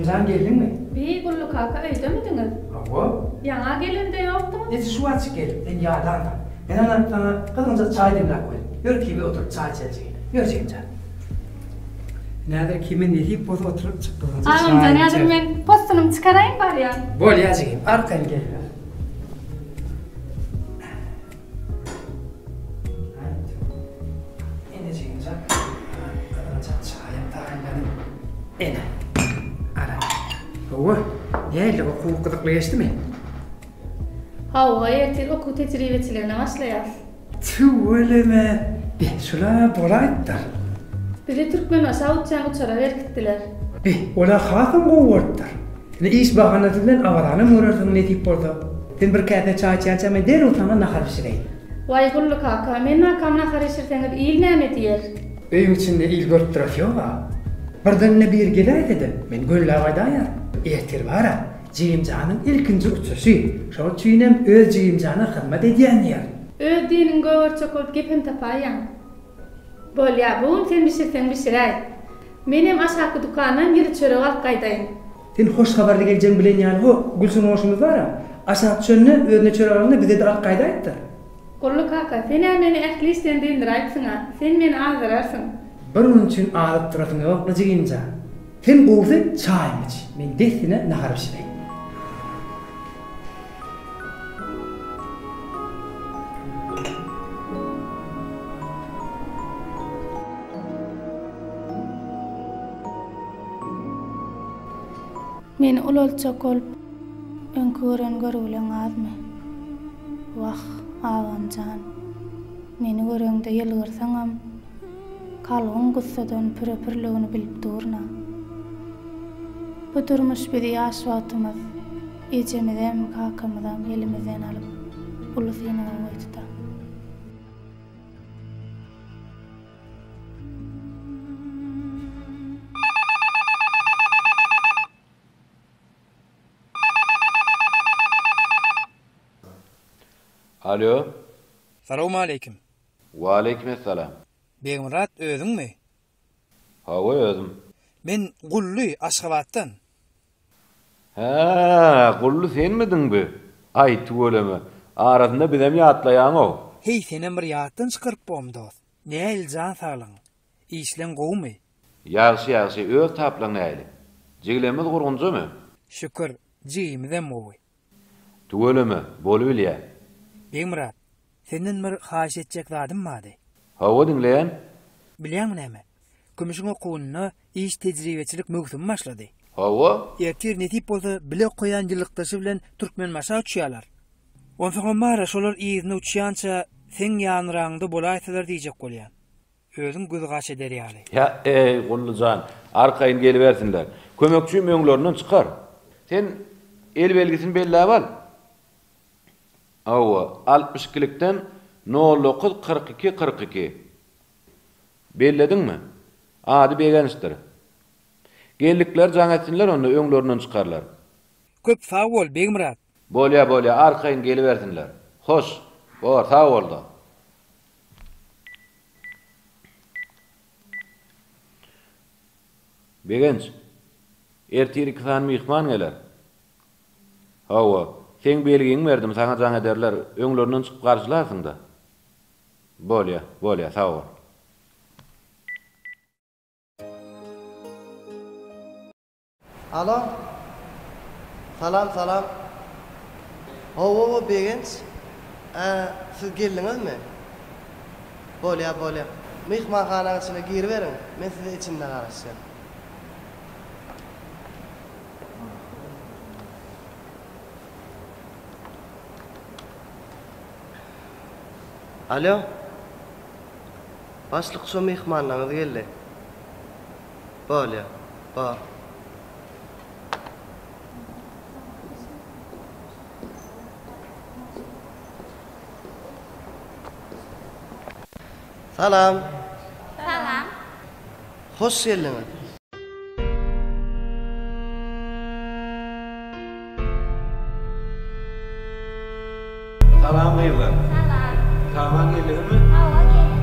Jigimjan geldiňmi? Bi, Gully kaka öýdemidiňiz? Hawa. Ýaňa gelende ýokduňyz? Ejesi şu wagtjyk geldi. Sen ýadansyň. Men ana saňa gyzgynja çaý demläp goýdum. Ýör ikimiz oturyp çaý içeli jigim. Ýör jigimjan. Näder kime nesip bolsa oturyp gyzgynja çaý Agamjan içer. häzir men possunymy çykaraýyn barýan. Bolýa jigim, arkaýyn geliber. Ene jigimjan, gyzgynja çaýam taýynladym. Ene, ara. Hawa, nähili okuw gyzykly geçdimi? Hawa, ertir okuw tejribeçiligine başlaýas. Tüweleme, be, şul-a bolaýypdyr. Bizi Türkmenbaşa uçýan uçara berkitdiler. Be, ol-a hasam gowy bolupdyr. Ine, iş bahanasy bilen Awaranam görersiň, nesip bolsa. Sen bir käse çaý içýänçä men derrew saňa nahar bişireýin. Waý, Gully kaka, men kakam nahar bişirseňiz il näme diýer? Öýüň içinde il görüp durasy ýog-a. Birden-de biri geläýse-de, men gönüläp aýdaýaryn. Ertir bar-a, jigimjanyň ilkinji uçuşy, şonuň üçinem öz jigimjana hyzmat edýän diýerin. Öz diýeniň gögerçek bolup gepem tapaýýaň. Bolýa, bu gün sen bişirseň bişiräý. Menem aşaky dükandan ýyly çörek alyp gaýdaýyn. Sen hoş habarly geljegiňi bilen ýaly ho, Gülsün goňşymyz bar-a, aşak düşende özüne çörek alanda bize-de alyp gaýdaýypdyr. Gully kaka, sen-ä meni ähli işden dyndyraýypsyň-a. Sen meni azdyrarsyň. Bir gün üçin azyp durasyň ýok-la jigimjan. Sen gowusy çaýyňy iç, men dessine nahar bişireýin. Meni ulaltjak bolup, öňki gören görgüleň azmy? Wah, agam jan, meni göreňde ýylgyrsaňam, kalbyň gussadan püre-pürlügini bilip durun-a. Bu durmuş bizi ýaş wagtymyz ejemizem, kakamyzam elimizden alyp, uly synaga goýdy-da. Alo. Salowmaleýkim. Waleýkimessalam. Begmyrat özüňmi? Hawa özüm. Men Gully, Aşgabatdan. Hä, Gully senmidiň bi? Aý, tüweleme. Arasynda bizem ýatlaýaň-ow. Heý, senem bir ýatdan çykaryp bom, dost. Nähili jan saglygyň? Işleň gowumy? Ýagşy, ýagşy, öz taplaň nähili? Jiglemmiz gurgunjamy? Şükür, jigimizem gowy. Tüweleme, bolubilýä. Begmyrat, senden bir haýyş etjek zadym bardy. Hawa, diňleýän. Bilýäňmi näme? Kümüşiň okuwynda iş tejribeçilik möwsümi başlady. Hawa. Ertir nesip bolsa bile okaýan ýyllykdaşy bilen Türkmenbaşa uçýarlar. Onsoňam bar-a şolar yzyna uçýança seň ýanyragyňda bolaýsalar diýjek bolýan. Özüň göz-gaş eder ýaly. Hä-eý, Gully jan, arkaýyn gelibersinler. Kömekçim öňlerinden çykar. Sen el belgisini belläp al. Hawa, altmyş ikilikden nol dokuz 42 42. Bellediňmi? Ady Begençdir. Geldikleri jaň etsinler onda öňlerinden çykarlar. Köp sag bol, Begmyrat. Bolýa, bolýa, arkaýyn gelibersinler. Hoş, bor, sag bol-da. Begenç, ertir iki sany myhman geler. Hawa, seň belgiňi berdim, saňa jaň ederler, öňlerinden çykyp garşylarsyň-da. Bolýa, bolýa, sag bol. Alo. Salam salam. Hawa Begenç. Ä siz geldiňizmi? Bolýa bolýa. Myhmanhanaň içine giriberiň, men size içinde garaşýan. Alo. Başlyk şo myhmanlaňyz geldi. Bolýa. Bar. Salam. Salam. Hoş geldiňiz. Salam gyzlar. Salam. Saman geldiňizmi? Hawa geldik.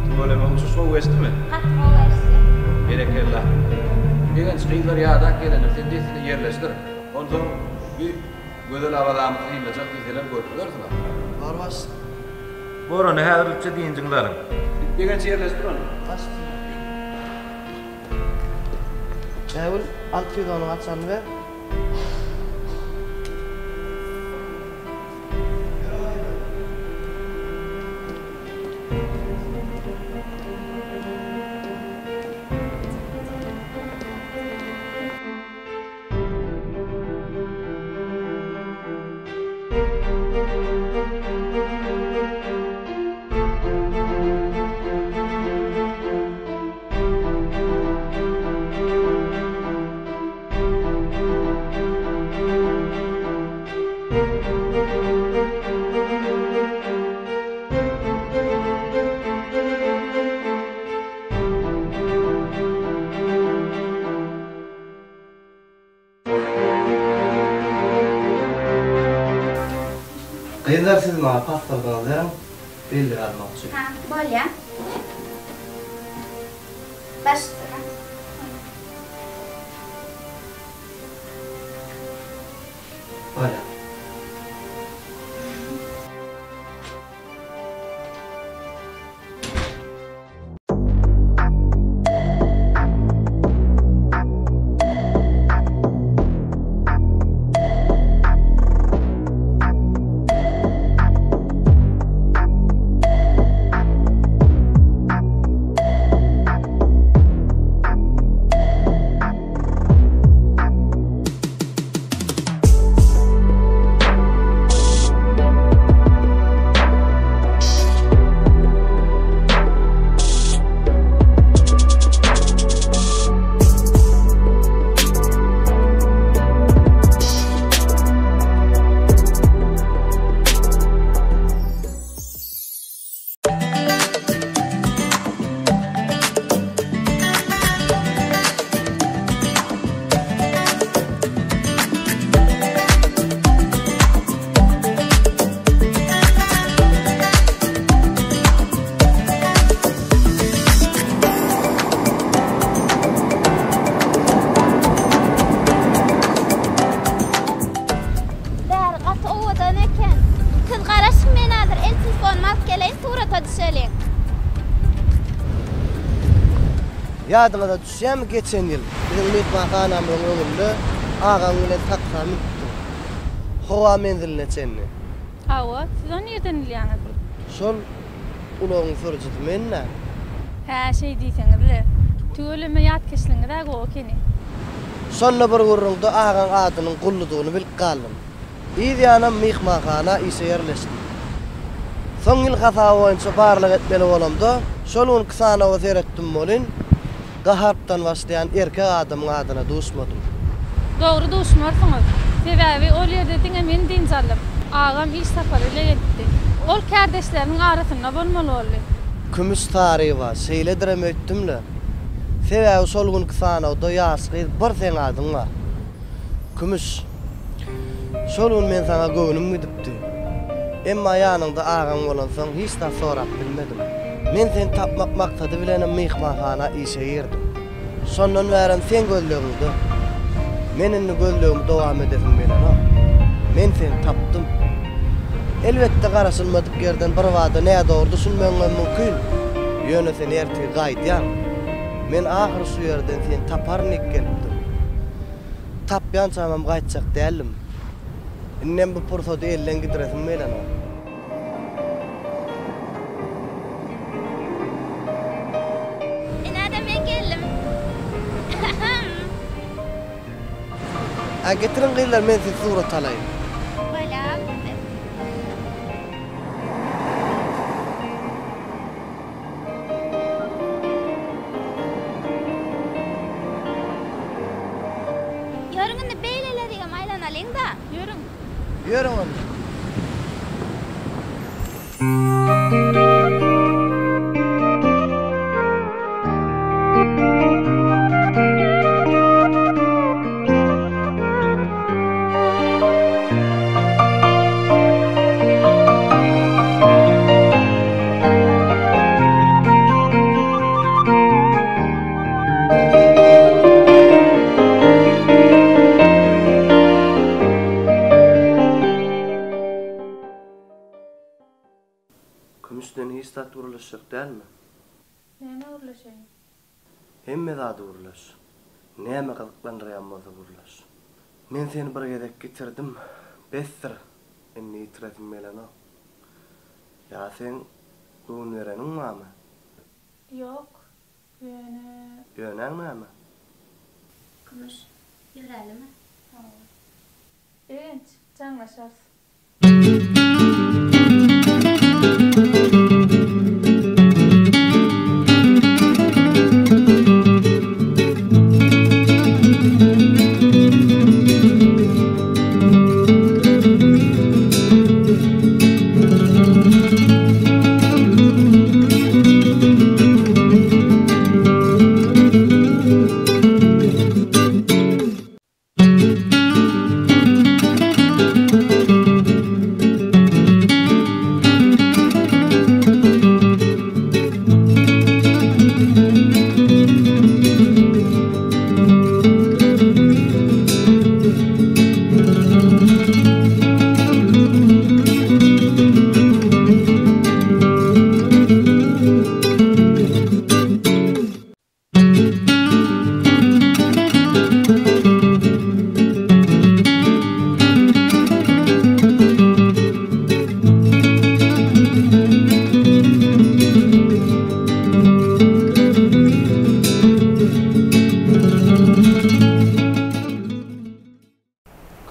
Tüweleme uçuş gowy geçdimi? Gaty gowy geçdi. Berekella. Begenç, gyzlar ýadap gelendir, sen dessine ýerleşdir. Onsoň bi gözel Awazamyzy synlajak diýseler görkezersiň-ä. Bor başlyk. Bor onda, häzirlikçe dynjyňyzy alyň. Begenç ýerleşdir ony. Baş üstüne. Bägül, 610-yň açaryny ber. Gyzlar siz maňa pasportyňyzy beriň, bellik almak üçin. Ha, bolýa. Baş üstüne. Bolýa. Bäri gaty owadan eken. Siz garaşyň men hazir el telefonymy alyp geleýin surata düşeliň. Ýadyňyza düşýärmi geçen ýyl biziň myhmanhanamyzyň öňünde agaň bilen taksa münüpdiň. Howa menziline çenli. Hawa, siz ony nirden bilýäňiz? Şol ulagyň sürüjisi men-dä. Hä, şeý diýseňiz-le. Tüweleme ýatkeşligiňiz-ä gowy ekeni. Şonda bir gürrüňde agaň adynyň Gulludygyny bilip galdym. Yz ýanam myhmanhana işe ýerleşdim. Soň ýyl hasaby boýunça barlag etmeli bolamda, şol günki sanawa seretdim welin, G harpdan başlaýan erkek adamyň adyna duşmadym. Dogry duşmarsyňyz. Sebäbi ol ýerde diňe men dynç aldym. Agam iş sapary bile gelipdi. Ol kärdeşleriniň arasynda bolmaly boldy. Kümüş Saryýewa, Şeýledirem öýtdüm-le. Sebäbi şol günki sanawda ýaş gyz bir seň adyň bar. Kümüş. Şol gün men saňa göwnüm gidipdi. Emma ýanyňda agaň bolansoň hiç zat sorap bilmedim. Men seni tapmak maksady bilenem myhmanhana işe girdim. Şondan bärem seň gözlegiňde. Men indi gözlegimi dowam edesim gelenok. Men seni tapdym. Elbetde garaşylmadyk ýerden birbada nädogry düşünmegiňem mümkin. Ýöne sen ertir gaýdýaň. Men ahyry şu ýerden seni taparyn diýip gelipdim. Tapýançamam gaýtjak däldim. Indem bu pursady elden gidiresim gelenok. Ine-de men geldim. Hä, getiriň gyzlar, men sizi surata alaýyn. Bolýar. Ýörüň indi beýlelerigem aýlanalyň-da. Ýörüň. Ýörüň onda. zat gürleşjek dälmi? Näme gürleşeýin? Hemme zady gürleş. Näme gyzyklandyrýan bolsa gürleş. Men seni bir gezek ýitirdim. Besdir. Indi ýitiresim gelenok. Ýa seň göwün bereniň barmy? Ýok. Ýöne. Ýönäň näme? Kümüş, ýörälimi? Hawa. Begenç, jaňlaşarys.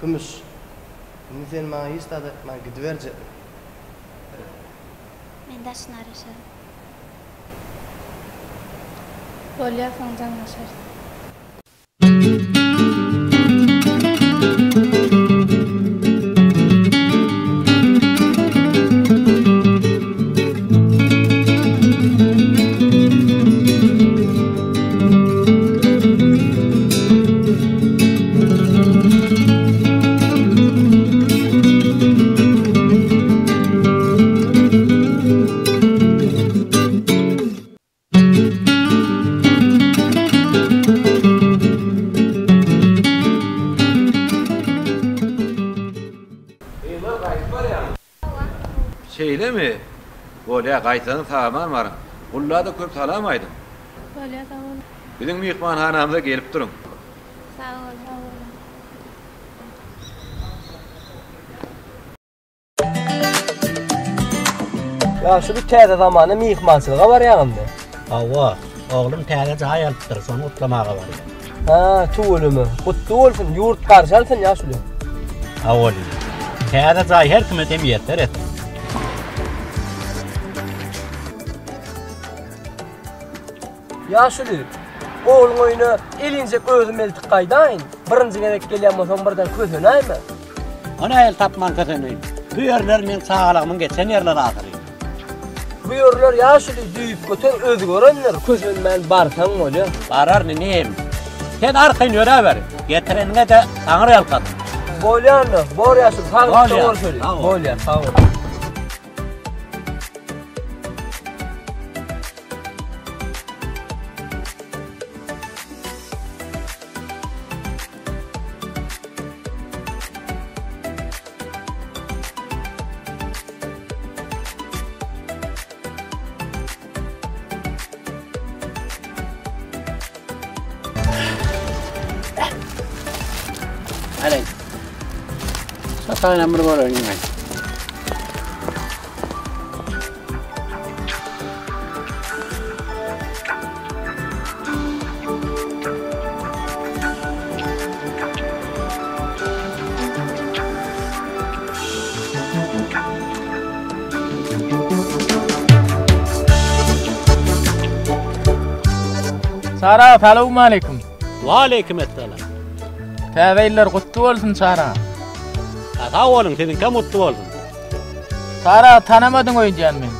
Kümüş, indi sen maňa hiç zat aýtman gidiberjekmi? Men daşyny araşaryn. Bolýa soň jaňlaşarys. Gyzlar gaýdyp barýarmy? Şeýlemi? Bolýa, gaýtsaňyz sag-aman baryň. Gulla-da köp salam aýdyň. Bolýa, sag boluň. Biziň myhmanhanamyza gelip duruň. Sag bol. Sag boluň. Ýaşuly täze zamana myhmançylyga barýaňmy? Hawa, oglum täze jaý alypdyr, şony gutlamaga barýan. Ha, tüweleme. Gutly bolsun, ýurt garşy alsyn ýaşuly. Hawa, Täze jaý her kime de miýesser etsin. Ýaşuly, ogluň öýüne elinjek özüm eltip gaýdaýyn. Birinji gezek gelýän bolsaň birden kösenäýme. Ony el tapman köseneýin. Bu ýerler meň çagalygymyň geçen ýerleri ahyry. Bu ýerler ýaşuly düýpgöter özgerendir, kösenmän barsaň bolýar. Bararyn inim. Sen arkaýyn ýöräber. Getireniňe-de taňry ýalkasyn. Bolýa onda, bor ýaşuly, saglykda görşeli. Bolýa, sag bol. Hadi. Sataýyn bir göreýin. Çary aga salowmaleýkim. Waleýkim essalam. Täze ýyllar gutly bolsun Çary aga. Sag boluň, siziňkem gutly bolsun. Çary aga tanamadyň öýdýän meni.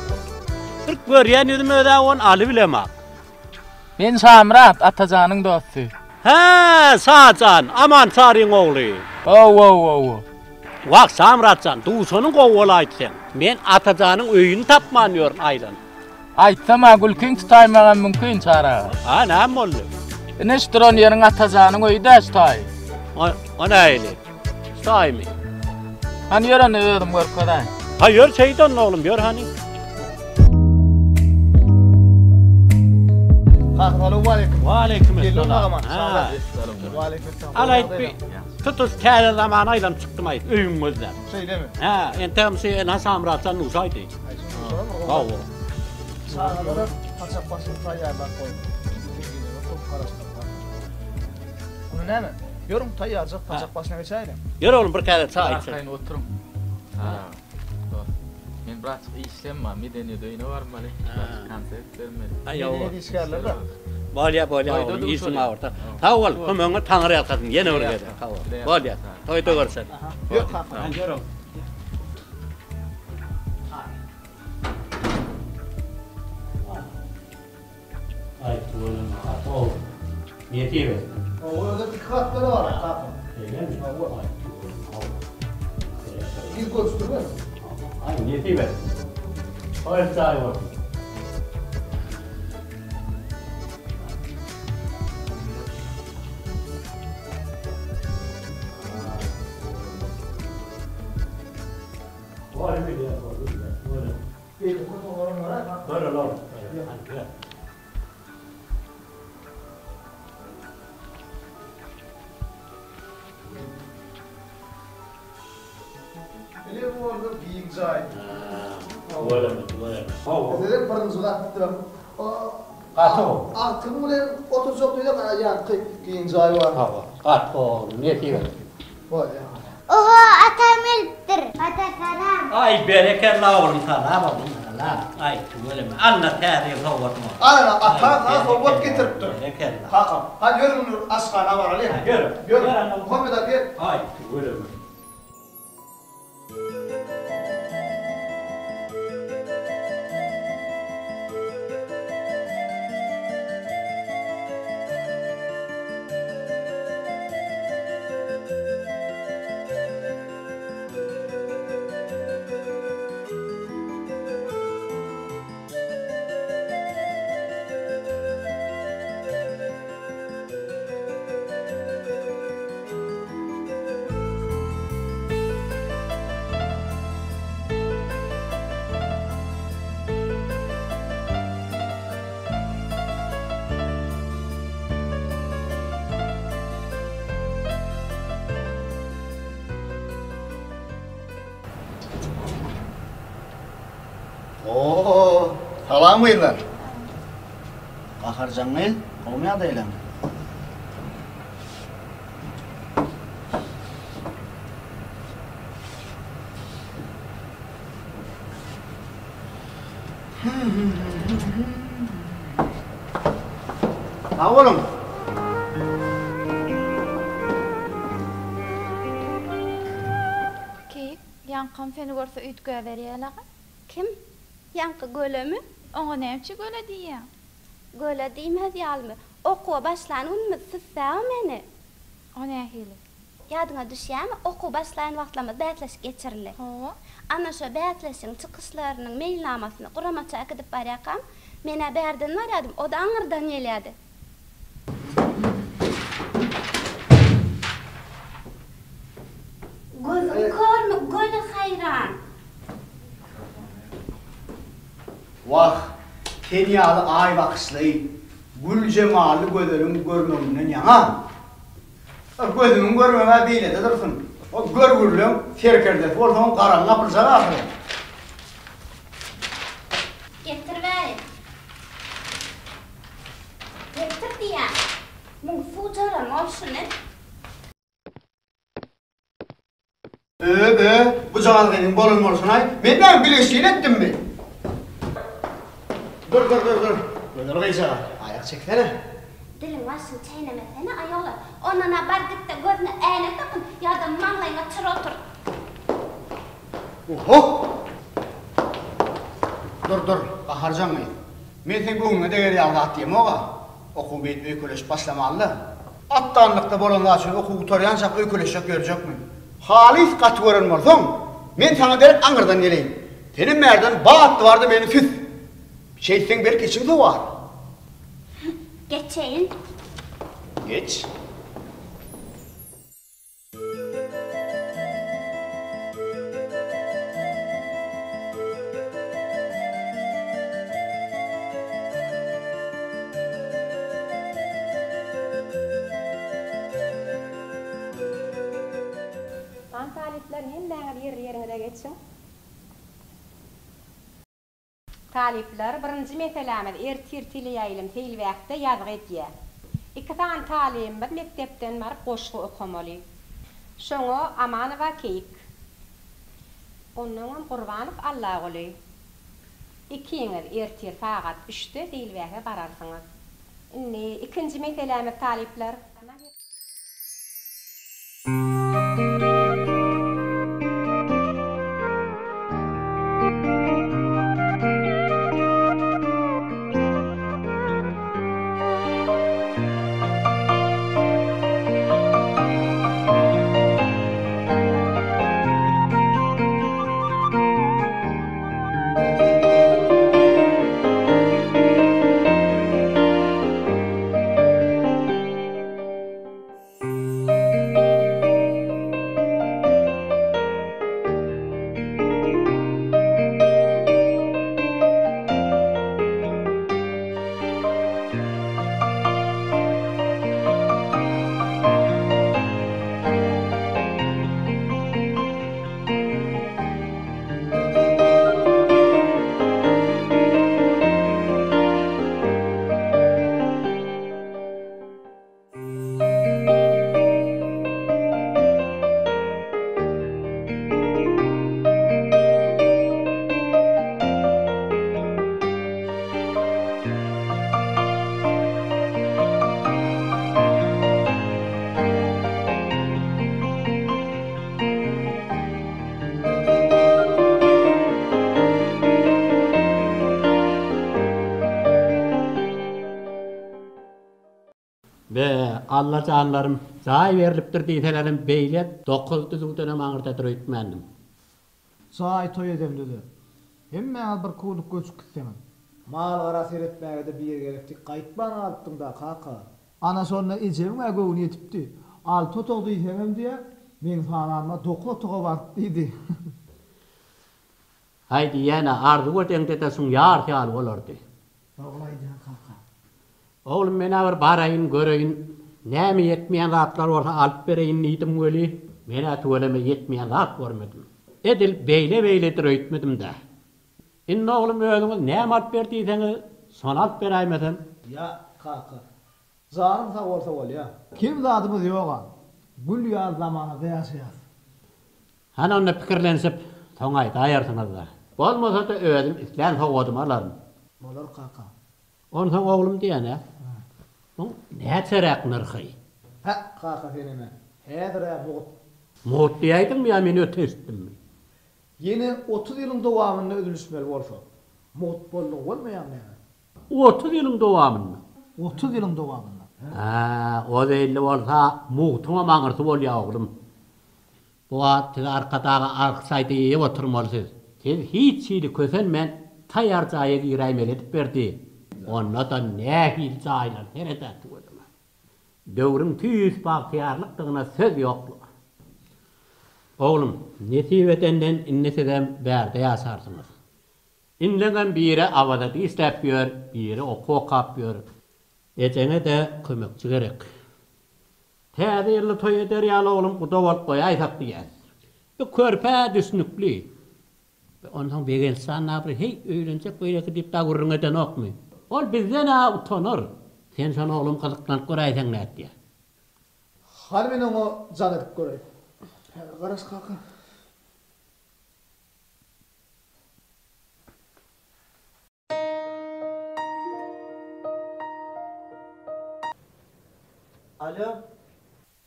Bir görýän ýüzüm öz-ä ony alybilemak. Men Şamyrat, Atajanyň dosty. Hä, Şajan, Aman Çaryň ogly. Hawa-hawa. Wah, Şamyrat jan, duşanyň gowy bolaýdy seň. Men Atajanyň öýüni tapman ýörün aýlanyp. Aýtsam-a gülkiň tutaýmagam mümkin, Çary aga. A, näme boldy? Ine şu duran ýeriň Atajanyň öýi-dä şu taýy. O, o nähili? Şu taýymy? Hany ýör onda özüm görkezaýyn. Ha, ýör şeýt onda oglum, ýör hany. Kaka salowmaleýkim. Waleýkim Geldim essalam. agaman. Ha. Waleýkim essalam. Al aýt bi tutuş täze zamana aýlanyp çykdym aýt öýüň gözläp. Şeýlemi? Hä, entegem şu ene Şamyratjan duşaýdy. Hawa. Çagalara saçak başyny taýýarlap goýuň. Biziň köp garaşdyk. Onda näme? Ýörüň taýýarjak saçak başyna geçäýeliň. Ýör oglum bir käse çaý içelim. Arkaýyn oturyň. Dost. Men birazjyk işlem bar, medeniýet öýüne barmaly, birazjyk konsert bermeli. Medeniýet işgärleri-de. Bolýa, bolýa oglum, işiň agyrsa. Sag bol, kömegiňe Taňry ýalkasyn, ýene bir gezek. Sag bol. Bolýa, toýda görşeli. Ýör kaka. Ýör oglum. Aý, tüweleme, gaty gowy. Nesip etsin. Hawa, özem iki gatdan ybarat kaka. Şeýlemi? Hawa. Aý, tüweleme, hawa. Gir görüşdirmez. Aý, nesip etsin. Toý jaý bolsun. Goý bilýär, goý bilýär. Beýle köp owadan bar-a kaka. Göreli oglum, göreli. Hany, gel. Ine bu bolsa giň jaý. Tüweleme, tüweleme. Hawa. Bizde birinji gatda Gaty gowy. Agtygyň bilen oturjak diýsek, ana ýaňky giň jaý bar. Hawa, gaty gowy oglum, nesip etsin. Bolýa. Oho, atam gelipdir. Ata salam. Aý berekella oglum salam oglum salam. Aý tüweleme. Alla täze ýyl sowgadyň bolsun. Ana ataň saňa sowgat getiripdir. Berekella. Kakam, hany ýörüň indi aşhana baralyň. Ýör. Ýör. Muhammet aka gel. Aý tüweleme. Oo, salam gyzlar. Gaharjaň gyz, gowmy ýagdaýlaň? Sag boluň. Keýik, ýaňkam seni görse üýtgäberýä-laga. Kim? Ýaňky gölemi? Oňa näme üçin göle diýýäň? Göle diýmez ýalymy? Okuwa başlan günümiz süssäo meni. O nähili? Ýadyňa düşýärmi, okuw başlaýan wagtlarymyz bäsleşik geçirildi. Hawa. Ana şo bäsleşigiň çykyşlarynyň meýilnamasyny guramaça äkidip barýarkam, men-ä bärden barýardym, o-da aňyrdan gelýärdi. Gözüň körmi, göle haýran. Wah, sen ýaly aý bakyşly, gül jemally gözeliň görmeginden ýaňa. Gözümiň görmegi-ä beýlede dursun. O görgülileň serkerdesi bolsaň garaň gapyljak ahyry. Getir bäri. Getir diýýän. Muň suwjaran bolşuny. Ö-ö, bujagaz gyzyň bolan bolşuny-aý. Men näme bilgeşleýin etdimmi? Dur, dur, dur, dur. Gözel gyzjagaz, aýak çeksene. Diliň başyny çeýnemesene, aýola. Ondan-a bar git-de gözüne äýnek dakyn ýa-da maňlaýyňa çyra oturt. Oho! Dur, dur, gaharjaň gyz. Men seň göwnüňe deger ýaly zat diýemog-a. Okuw beýdip öýkeleşip başlamaly-da. Atdanlykda bolan zat üçin okuw gutarýançak öýkeleşjek ýörjekmi? Halys gaty gören bolsaň, men saňa derek aňyrdan geleýin. Senem bärden batly bar-da meni süs. Şeýtseň belki içiň sowar. Geçeýin. Geç. Talyplar hemmäňiz ýerli-ýeriňize geçiň. Talyplar, birinji meselämiz ertir teleýaýlym seýilgähde ýazgy edýär. Iki sany talybymyz mekdepden baryp goşgy okamaly. Şoňa Amanowa Keýik. Onnoňam Gurbanow Allaguly. Ikiňiz ertir sagat üçde seýilgähe bararsyňyz. Indi ikinji meselämiz talyplar. Be, Alla janlarym, jaý berlipdir diýselerem beýle dokuz düzüwdenem aňyrdadyr öýtmändim. Jaý toý edemde-de, hemmäňiz bir kuwluk göçüp gitseňiz. Mal-gara seretmäge-de biri gerek diýip gaýtman galypdyň-da, kaka. Ana şonda ejemiň-ä göwni ýetipdi. Alty otag diýseňem diýýä, meň sananyma dokuz otaga baryp diýdi. Haý diýýän-ä, arzuw edeňde-de şuň ýarysy ýaly bolardy. Dogry aýdýaň kaka. Oglum men-ä bir baraýyn, göreýin, näme ýetmeýän zatlar bolsa alyp bereýin diýdim weli, men-ä tüweleme ýetmeýän zat görmedim. Edil beýle-beýledir öýtmedim-dä. Indi oglum özüňiz näme alyp ber diýseňiz, şony alyp beräýmesem. Ýa, kaka, janyň sag bolsa bolýa. Kem zadymyz ýog-a. Gül ýaly zamanada ýaşaýas. Hany onda pikirlenişip, soň aýdaýarsyňyz-da. Bolmasa-da özüm islän sowgadymy alaryn. Bolar kaka. Onsoň oglum diýen-ä, muň näçeräk nyrhy? Hä, kaka senem-ä. Häzir-ä mugt. Mugt diýäýdiňmi ýa men öte eşitdimmi? Ýene 30 ýylyň dowamynda üzülişmeli bolsa, mugt boldugy bolmaýarmy näme? 30 ýylyň dowamynda? 30 ýylyň dowamynda. Hä, o zeýilli bolsa, mugtuňam aňyrsy bolýa, oglum. Bu wagt siz Arkadaga alkyş aýdyp oturmaly siz. Siz hiç hili kösenmän taýýar jaýa giräýmeli edip berdi. Onda-da nähili jaýlar sered-ä tüweleme. Döwrüň tüýs bagtyýarlykdygyna söz ýok. Oglum, nesip edenden indi sizem bärde ýaşarsyňyz. Inleňem biri Awazada işläp ýör, biri okuw okap ýör. Ejeňe-de kömekçi gerek. Täze ýylda toý eder ýaly oglum guda bolup goýaýsak diýýäs. Bu körpe-ä düşnükli. Onsoň Begençjan nabry heý öýlenjek beýleki diýip dagy gürrüň edenokmy? Ol bizden-ä utanar. Sen şony oglum gyzyklanyp göräýseň nätýä. Hany men oňa jaň edip göreýin. Häzir garaş kaka. Alýo.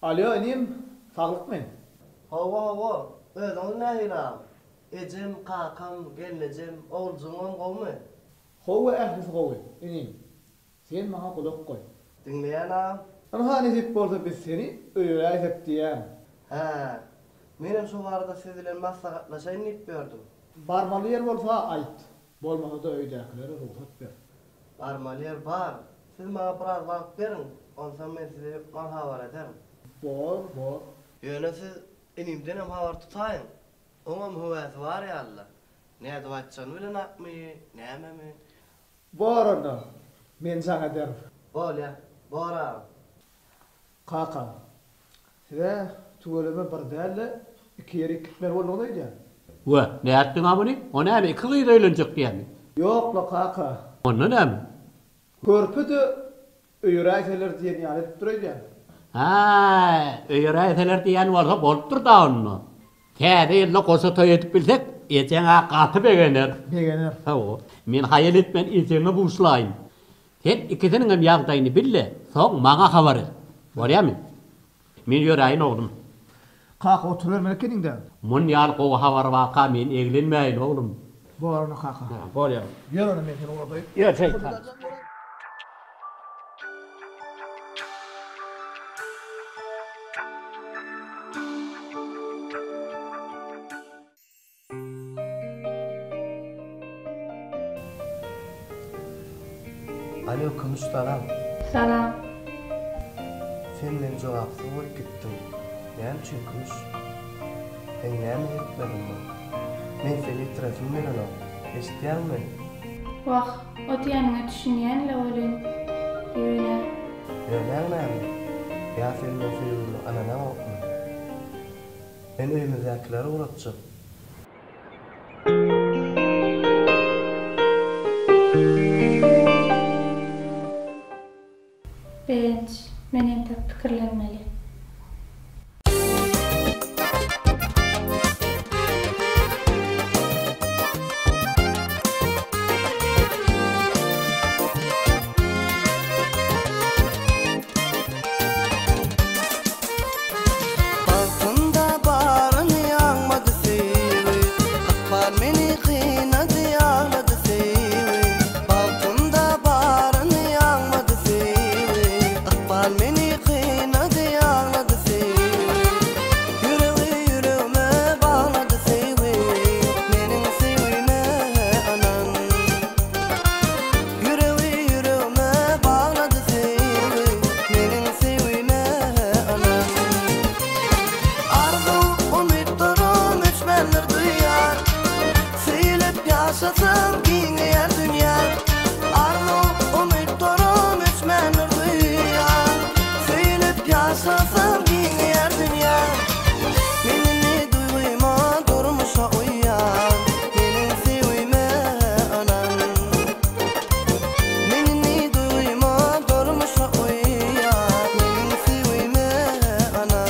Alýo inim, saglykmy? Hawa hawa, özüňiz nähili agam? Ejem, kakam, gelnejem, oguljygyňam gowumy? Hawa ählisi gowy, inim. Sen maňa gulak goý. Diňleýän agam. Ynha nesip bolsa biz seni öýeräýsek diýýän. Hä, menem şo barada siz bilen maslahatlaşaýyn diýip ýördüm. Barmaly ýer bolsa aýt. Bolmasa-da öýdäkilere rugsat ber. Barmaly ýer bar. Siz maňa biraz wagt beriň, onsoň men size hökman habar ederin. Bor, bor. Ýöne siz inimdenem habar tutaýyň. Oňam höwäsi bar ýaly-la. Nädip aýtjagyny bilenakmy, nämemi? Bor onda. Men jaň ederin. Bolýa. Bor agam. Kaka, size tüweleme bir däl-de. Iki ýerik gitmeli bolduňyz öýdýän. We, nätdiň-a muny? O näme, iki gyz öýlenjek diýýämi? Ýok-la, kaka. Onda näme? Körpe-de öýeräýseler diýen ýaly edipdir öýdýän. Hä, öýeräýseler diýýän bolsa bolupdyr-da onda. Täze ýylda goşa toý edip bilsek, ejeň-ä gaty begener. Begener. Hawa. Men haýal etmän ejeňe buşlaýyn. Sen ikisiniňem ýagdaýyny bil-de, soň maňa habar et. Bolýamy? Men ýöräýin oglum. Kaka oturybermeli ekeniň-dä. Mun ýaly gowy habar barka men eglenmäýin oglum. Bor onda kaka. Hä, bolýar. Ýör onda men seni ugradaýyn. Ýör şeýtan. Alo Kümüş salam. Salam. Sen meni jogapsyz goýup gitdiň. Näme üçin Kümüş? Seň näme ýetmediň bar? Men seni ýitiresim gelenok. Eşitýäňmi meni? Wah, o diýeniňe düşünýän-le welin, ýöne. Ýöneň näme? Ýa sen meň söýgüme ynanaňokmy? Men öýümizdäkileri ugratjak. Begenç, men entek pikirlenmeli. Bagtymda baryny aňmady söýgi, Ykbal meni gynady aglady söýgi. Bagtymda baryny aňmady söýgi, Ykbal meni gynady aglady söýgi. Ýüregi ýüregime baglady söýgi, Meniň söýgime ynan. Ýüregi ýüregime baglady söýgi, Meniň söýgime ynan. Arzuw, umytlarym öçmändir duýar, Söýülip ýaşasam giňeýär dünýä. Arzuw, umytlarym öçmändir duýar, Söýülip ýaşasam giňeýär dünýä. Men indi duýgyma, durmuşa uýýan, Meniň söýgime ynan. Men indi duýgyma, durmuşa uýýan, Meniň söýgime ynan.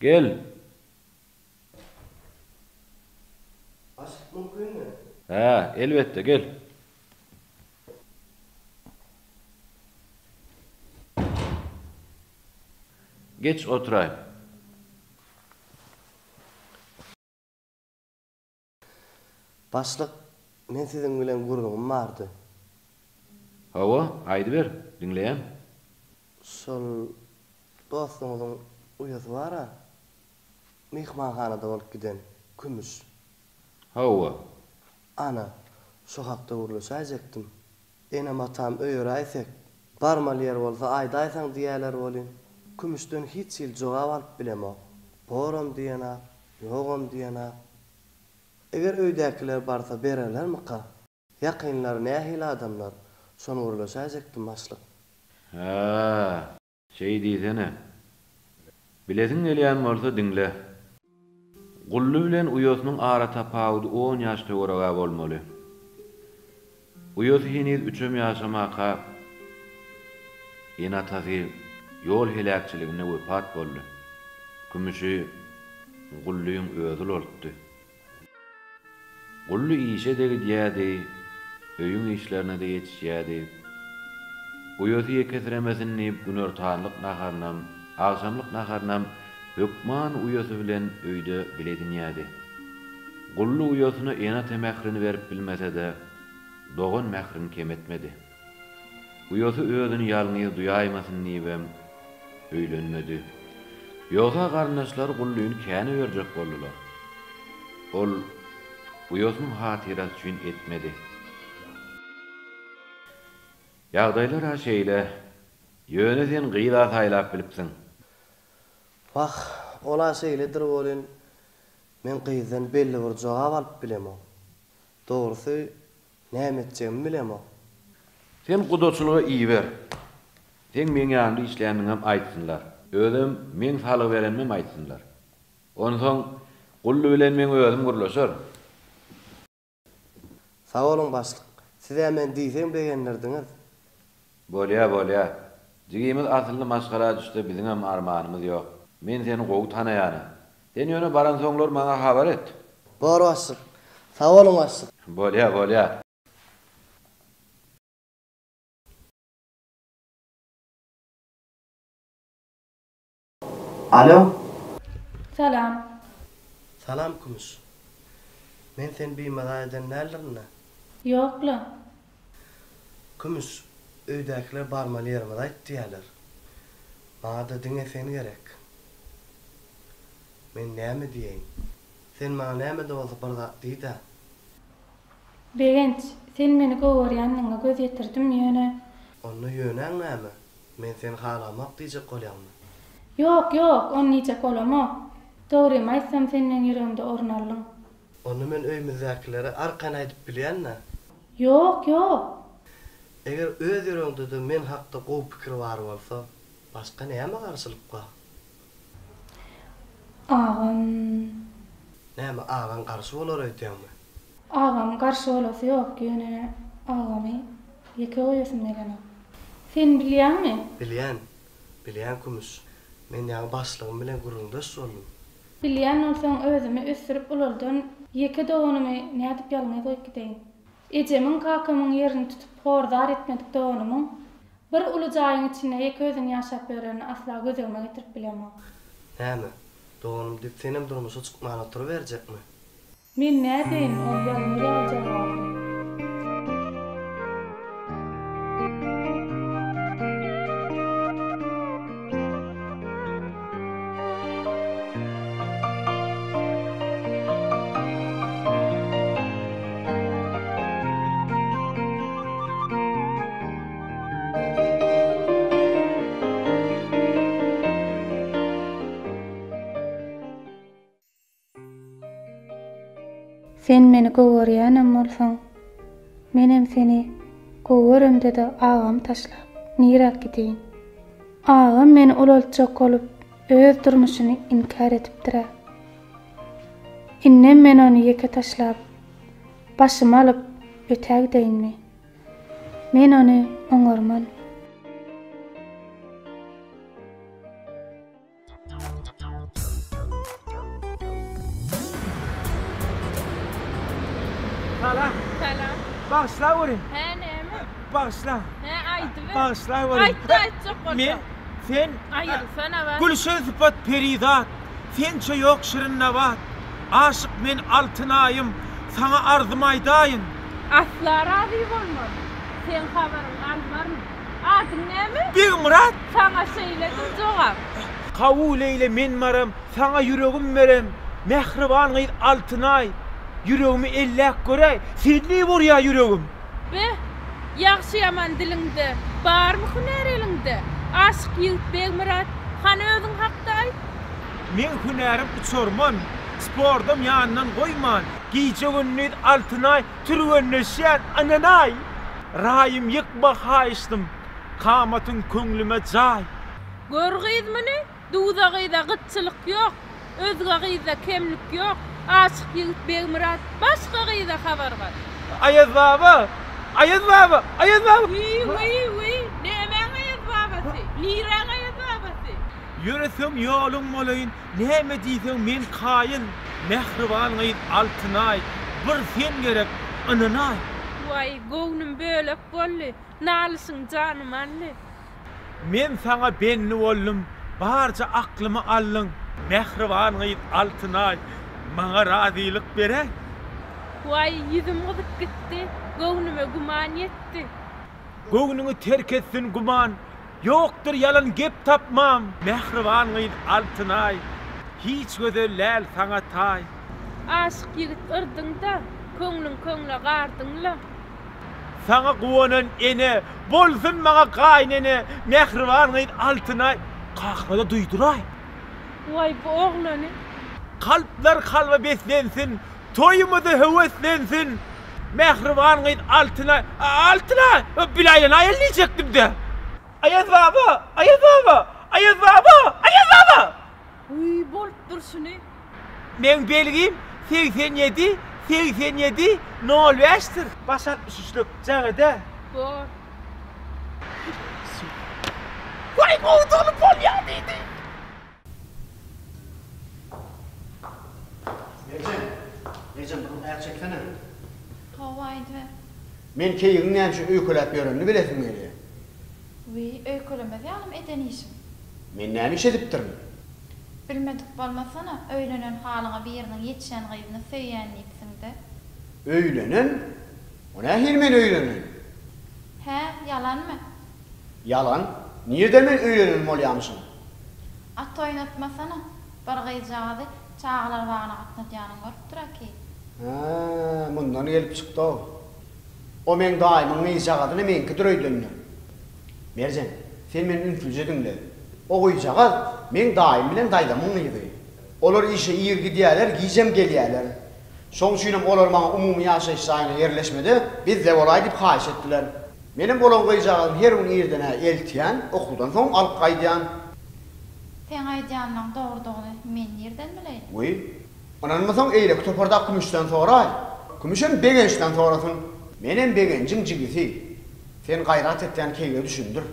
Gel! Başlyk mümkinmi? Hä, elbetde, gel. Geç oturaý. Başlyk, men siziň bilen gürrüňim bardy. Hawa, aýdyber, diňleýän. Şol dostuňyzyň uýasy bar-a, myhmanhanada bolup giden Kümüş. Hawa. Ana, şo hakda gürleşäýjekdim. Enem-atam öýeräýsek, barmaly ýer bolsa aýdaýsaň diýýäler welin, Kümüşden hiç hili jogap alyp bilemok. Boram diýenak, ýogam diýenak. Eger öýdäkiler barsa bererlermika? Ýakynlary nähili adamlar? Şony gürleşäýjekdim başlyk. Hä, şeý diýsene. Bilesiň gelýän bolsa diňle. Gully bilen uýasynyň aratapawudy on ýaş töwereg-ä bolmaly. Uýasy heniz üçem ýaşamaka ene-atasy ýol heläkçiliginde wepat boldy. Kümüşi Gullyň özi ulaltdy. Gully işe-de gidýärdi, öýüň işlerine-de ýetişýärdi. Uýasy ýekesiremesin diýip günortanlyk naharynam, agşamlyk naharynam hökman uýasy bilen öýde bile edinýärdi. Gully uýasyna ene-ata mährini berip bilmese-de, dogan mährini kem etmedi. Uýasy özüni ýalňyz duýaýmasyn diýibem, öýlenmedi. Ýogsa garyndaşlary Gullyny kän öýerjek boldular. Ol uýasynyň hatyrasy üçin etmedi. Ýagdaýlar-a şeýle. Ýöne sen gyz-a saýlap bilipsiň. Wah, ol-a şeýledir welin, men gyzdan belli bir jogap alyp bilemok. Dogrusy, Näme etjegimi bilemok. Sen gudaçylyga iber. Seň meň ýanymda işländiňem aýtsynlar. Özem meň salgy berenimem aýtsynlar. Onsoň Gully bilen meň özüm gürleşerin. Sag boluň başlyk. Siz-ä meni diýseň begendirdiňiz. Bolýa, bolýa. Jigimiz asylly maşgala düşse biziňem armanymyz ýok. Men seni gowy tanaýan-a. Sen ýöne baransoňlar maňa habar et. Bor başlyk. Sag boluň başlyk. Bolýa, bolýa. Alo. Salam. Salam Kümüş. Men seni bimaza eden däldirin-dä? Ýok-la. Kümüş, öýdäkiler barmaly ýerimizi aýt diýýäler. Maňa-da diňe sen gerek. Men näme diýeýin? Sen maňa näme-de bolsa bir zat diý-dä. Begenç, sen meni gowy görýändigiňe göz ýetirdim, ýöne. Onda ýönäň näme? Men seni halamok diýjek bolýaňmy? Ýok, ýok, ony diýjek bolamok. Dogrymy aýtsam, sen meň ýüregimde orun aldyň. Onda men öýümizdäkilere arkaýyn aýdyp bilýän-dä? Ýok, ýok. Eger öz ýüregiňde-de men hakda gowy pikir bar bolsa, başga näme garşylyk bar? Agam. Näme, agaň garşy bolar öýdýäňmi? Agam garşy bolasy ýok, ýöne agamy ýeke goýasym gelenok. Sen bilýäňmi? Bilýän, bilýän Kümüş. Men ýaňy başlygym bilen gürrüňdeş boldum. Bilýän bolsaň özümi ösdürip ulaldan ýeke doganymy nädip ýalňyz goýup gideýin? Ejemiň kakamyň ýerini tutup hor-zar etmedik doganymyň bir uly jaýyň içinde ýeke özüni ýaşap ýörenini asla göz öňüme getirip bilemok. Näme, doganym diýip senem durmuşa çykman oturyberjekmi? Men nädeýin, ol ýalňyz galjak ahyry. Sen meni gowy görýänem bolsaň, menem seni gowy göremde-de agamy taşlap, niräk gideýin? Agam meni ulaltjak bolup, öz durmuşyny inkär edipdir-ä. Indem men ony ýeke taşlap, başymy alyp ötägideýinmi? Men ony oňarman. Salam. Salam. Bagyşlaweri. Hä, näme? Bagyşla. Hä, aýdyber. Bagyşlaweri. Aýtda aýtjak bolsaň. Men, sen. Aýrylsana bar. Gülşen sypat perizat, sençe ýok şirin nabat. Aşyk men Altynaýym, saňa arzym aýdaýyn. Asla razy bolmaryn. Seň habaryňy almaryn. Adyň näme? Begmyrat! Saňa şeýledir jogap. Kabul eýle men baram, saňa ýüregim berem. Mähriban gyz Altynaý, ýüregimi elläp göräý, sen diýip urýar ýüregim. Be, ýagşy-ýaman diliňde, barmy hünär eliňde? Aşyk ýigit Begmyrat, hany özüň hakda aýt? Meň hünärim uçarman, spordam ýandan goýman, gije-gündiz Altynaý türgenleşýän, ynanaý! Raýym ýykma haýyşdym, kamatyň köňlüme jaý. Gör gyz muny, duza gyza gytçylyk ýok, özge gyzda kemlik ýok, aşyk ýigit Begmyrat başga gyza habar gat. Aýaz baba! Aýaz baba! Aýaz baba! Wiý, wiý, wiý, nämäň Aýaz babasy? Niräň Aýaz babasy? Ýöreseň ýoluň bolaýyn, näme diýseň men kaýyl, mähriban gyz Altynaý, bir sen gerek, ynanaý. Waý, göwnüm bölek boldy, nalyşyň janymy aldy. Men saňa bendi boldum, barja aklymy aldyň, mähriban gyz Altynaý, maňa razylyk beräý. Waý, ýüzüm gyzyp gitdi, göwnüme güman ýetdi. Göwnüňi terk etsin güman, Ýokdur ýalan gep tapmam. Mähriban gyz Altynaý. Hiç gözel däl saňa taý. Aşyk ýigit yrdyň-da, köňlüň köňle gardyň-la. Saňa guwanan ene, bolsun maňa gaýynene, Mähriban gyz Altynaý, kakama-da duýduraý. Waý bu oglany. Kalplar kalba beslensin, Toýumyza höweslensin mähriban gyz Altynaý Altynaý bir aýlanaýaly diýjekdim-dä. Aýaz baba! Aýaz baba! Aýaz baba! Aýaz baba! Wiý bolup durşuny. Meň belgim 87 87 05-dir. Baş 63-lük jaň ed-ä. Bor. Waý gowudygyny bolýa diýdi. Merjen, Merjen bir aýak çeksene. Hawa aýdyber. Men keýigiň näme üçin öýkeläp ýörenini bilesim gelýär. Wiý, öýkelemez ýalym eden işiň. Men näme iş edipdirin? Bilmedik bolmasana, öýlenen halyňa biriniň ýetişen gyzyny söýýän diýipsiň-de. Öýlenen? O nähili men öýlenen? Hä, ýalanmy? Ýalan. Nirden men öýlenen bolýamyşym? At oýnatmasana, bir gyzjagazy çagalar bagyna gatnadýanyňy görüpdir Aki. Hä, mundan gelip çykdy-ow. O meň daýymyň gyzjagazyny meňkidir öýdendir. Merjen, sen meni ünslüje diňle. O gyzjagaz meň daýym bilen daýzamyň gyzy. Olar işe ir gidýärler, gijem gelýärler. Şoň üçinem olar maňa umumy ýaşaýyş jaýyna ýerleşmede bizde bolaý diýip haýyş etdiler. Menem olaň gyzjagazyny her gün irden-ä eltýän, okuwdan soň alyp gaýdýan. Seň aýdýanlaň dogrudygyny men nirden bileýin? Wiý, ynanmasaň eýleki topardaky Kümüşden soraý. Kümüşem Begençden sorasyn. Menem Begenjiň jigisi. Sen gaýrat etýän keýige düşündir.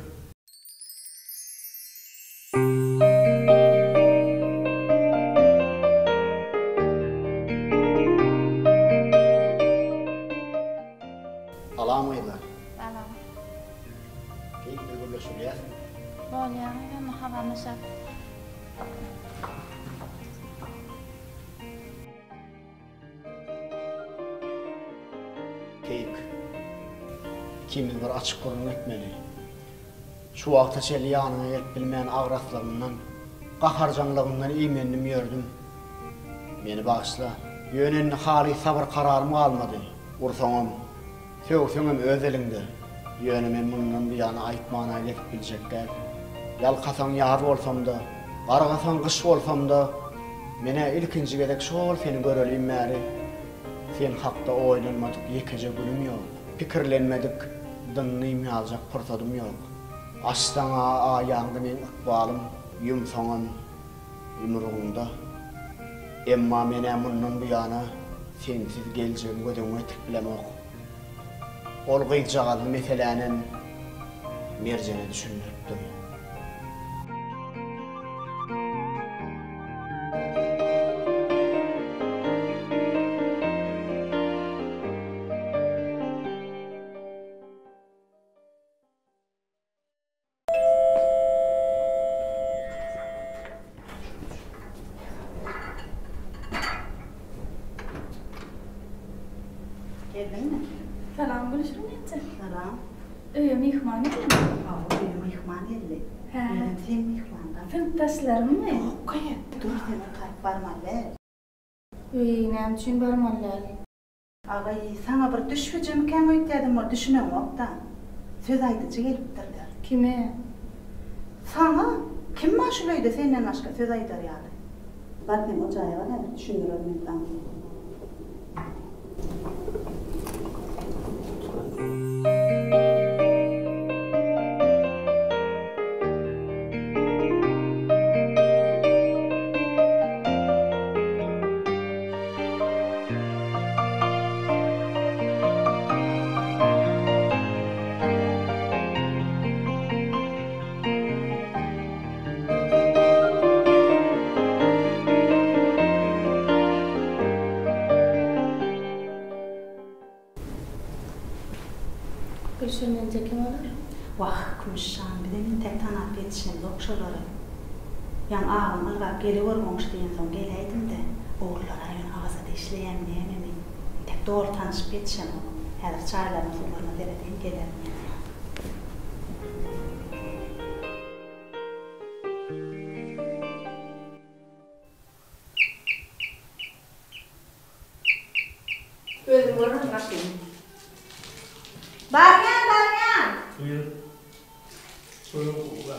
Salam gyzlar. Salam. Keýik biz gürleşilýäsmi? Bolýar gyz onda habarlaşarys. Keýik. Ikimiz bir açyk gürrüň etmeli. Şu wagta çenli ýanyňa gelip bilmän agraslygymdan, gaharjaňlygymdan iýmendim ýördüm. Meni bagyşla. Ýöne indi halys sabyr-kararym galmady. Ursaňam, sögseňem öz eliňde. Ýöne men mundan buýana aýtmana gezip biljek däl. Ýalkasaň ýaz bolsam-da, gargasaň gyş bolsam-da, men-ä ilkinji gezek şol seni görelim bäri sen hakda oýlanmadyk ýekeje günüm ýok. Pikirlenmedik, dynnym ýaljak pursadym ýok. Açsaň-a aýaňda meň ykbalym, ýumsaňam. Ýumrugyňda. Emma men-ä mundan buýana sensiz geljegimi göz öňüme getirip bilemok. Ol gyzjagazly meselänem Merjene düşündiripdim. Geldiňmi? Salam Gülşirin enje. Salam. Öýe myhman geldimi? Hawa, öýe myhman geldi. Hä. Özem seň myhmandan. Synpdaşlarymmy? Ýok, gyz. Dur, sen okaýyp barmaly däl. Öýe näme üçin barmaly däl? Aý, saňa bir düşbüjemikäň öýtýädim, ol düşüneňok-da. Söz aýdyjy gelipdirler. Kime? Saňa! Kim bar şul öýde senden başga söz aýdar ýaly? Bar sen o jaýa bar häzir düşündirerin men saňa. Gülşirin enje kim olar? Wah, Kümüş jan, bizem entek tanap ýetişemzok şolary. Ýaňy agam ylgap geliwer goňşy diýensoň geläýdim-de, ogullar-a ýöne Awazada işleýämi nämemi, entek doly tanşyp ýetişemok. Häzir çaýlaryna, suwlaryna seredeýin, gelerin ýanyna. Özüm görmedim maşyny. Barýan, barýan. Buyur. Buyur uga.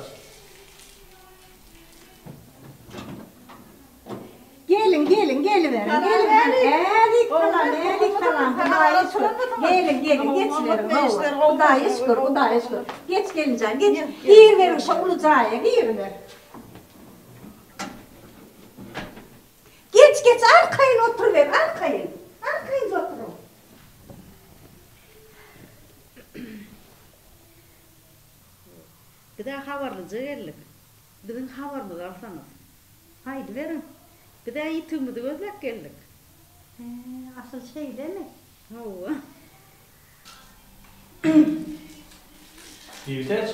Geliň, geliň, geliberiň, geliberiň. Älik salam, älik salam. Hudaýa şükür. Geliň, geliň, geçiberiň. Hawa, Hudaýa şükür, Hudaýa şükür. Geç gelinjan, geç. Giriberiň şo uly jaýa, giriber. Geç, geç, arkaýyn oturyber, arkaýyn. Arkaýynja oturyň. Biz-ä habarlyja geldik. Biziň habarymyzy alsaňyz. Aýdyberiň. Biz-ä ýitigimizi gözläp geldik. Hä, asyl şeýlemi? Hawa. Bibtäç,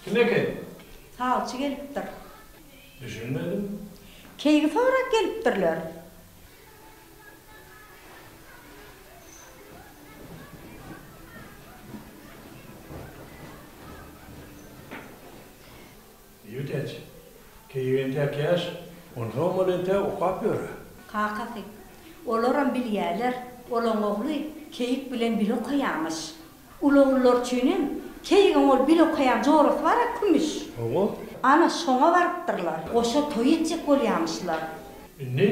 kim eken? Sawçy gelipdir. Düşünmedim. Keýigi sorap gelipdirler. Bibtäç, keýik entäk ýaş, onsoňam ol entäk okap ýör-ä. Kakasy, olaram bilýäler, olaň ogly keýik bilen bile okaýamyş. Uly ogullar üçinem keýigiň ol bile okaýan jorasy bar-a, Kümüş. Hawa. Ana, şoňa barypdyrlar. Goşa toý etjek bolýamyşlar. Indi?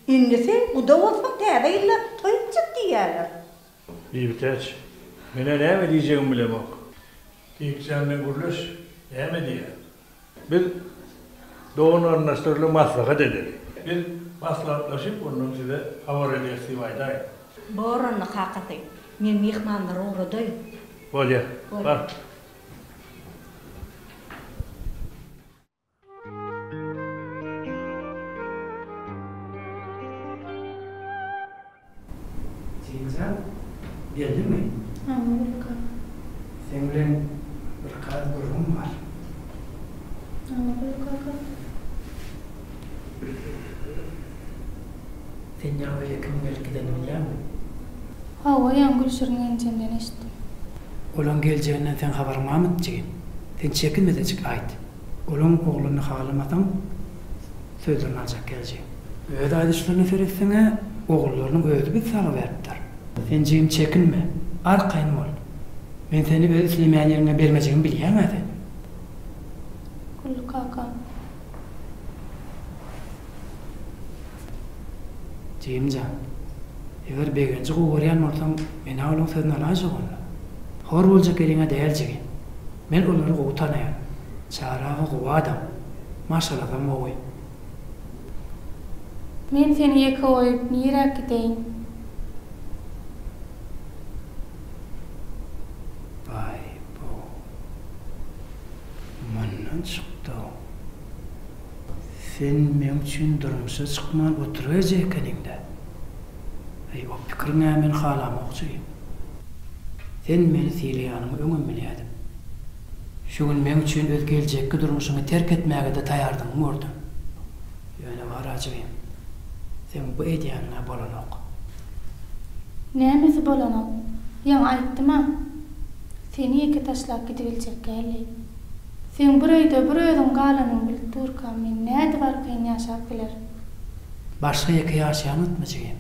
Indisi, guda bolsaň täze ýylda toý etjek diýýäler. Bibitäç, men-ä näme diýjegimi bilemok. Keýikjan bilen gürleş, näme diýýär? Biz dogan-garyndaşlar bilen maslahat edeli. Biz maslahatlaşyp, ondan size habar ederis diýip aýdaýyň. Bor onda, kakasy. Men myhmanlary ugradaýyn. Bolýar. Bar. Jigimjan, geldiňmi? Hawa, Gully kaka. Seň bilen bir kaz gürrüňim bar. Hawa, Gully kaka. Sen ýaňy öýe kimiň gelip gidenini bilýäňmi? Hawa, ýaňy Gülşirin enjemden eşitdim. Olaň geljeginden seň habaryň barmy, jigim? Sen çekinmezejik aýt. Olaň ogluny halamasaň, sözlerini aljak geljek. Öz aýdyşlaryna seretseň-ä, ogullarynyň özi bizi salgy beripdir. Sen jigim çekinme, arkaýyn bol. Men seni öz islemeýän ýeriňe bermejegimi bilýäň-ä sen. Gully kaka. Jigim jan, eger Begenji gowy görýän bolsaň, men-ä olaň sözüni alaýjak onda. Hor boljak ýeriň-ä däl jigim. Men olary gowy tanaýan. Çary aga gowy adam. Maşgalasam gowy. Men seni ýeke goýup niräk gideýin? Baý-bow. Mundan çykdy-ow. Sen meň üçin durmuşa çykman oturyberjek ekeniň-dä. Äý, o pikiriň-ä men halamok jigim. Sen meni sylaýanyňy öňem bilýädim. Şu gün meň üçin öz geljekki durmuşyňy terk etmäge-de taýardygyňy gördüm. Ýöne bar-a jigim, seň bu edýäniň-ä bolanok. Nämesi bolanok? Ýaňy aýtdym-a, seni ýeke taşlap gidibiljek däl diýip. Seň bir öýde bir özüň galanyňy bilip durkam, men nädip arkaýyn ýaşap bilerin? Başga ýeke ýaşaýanokmy jigim?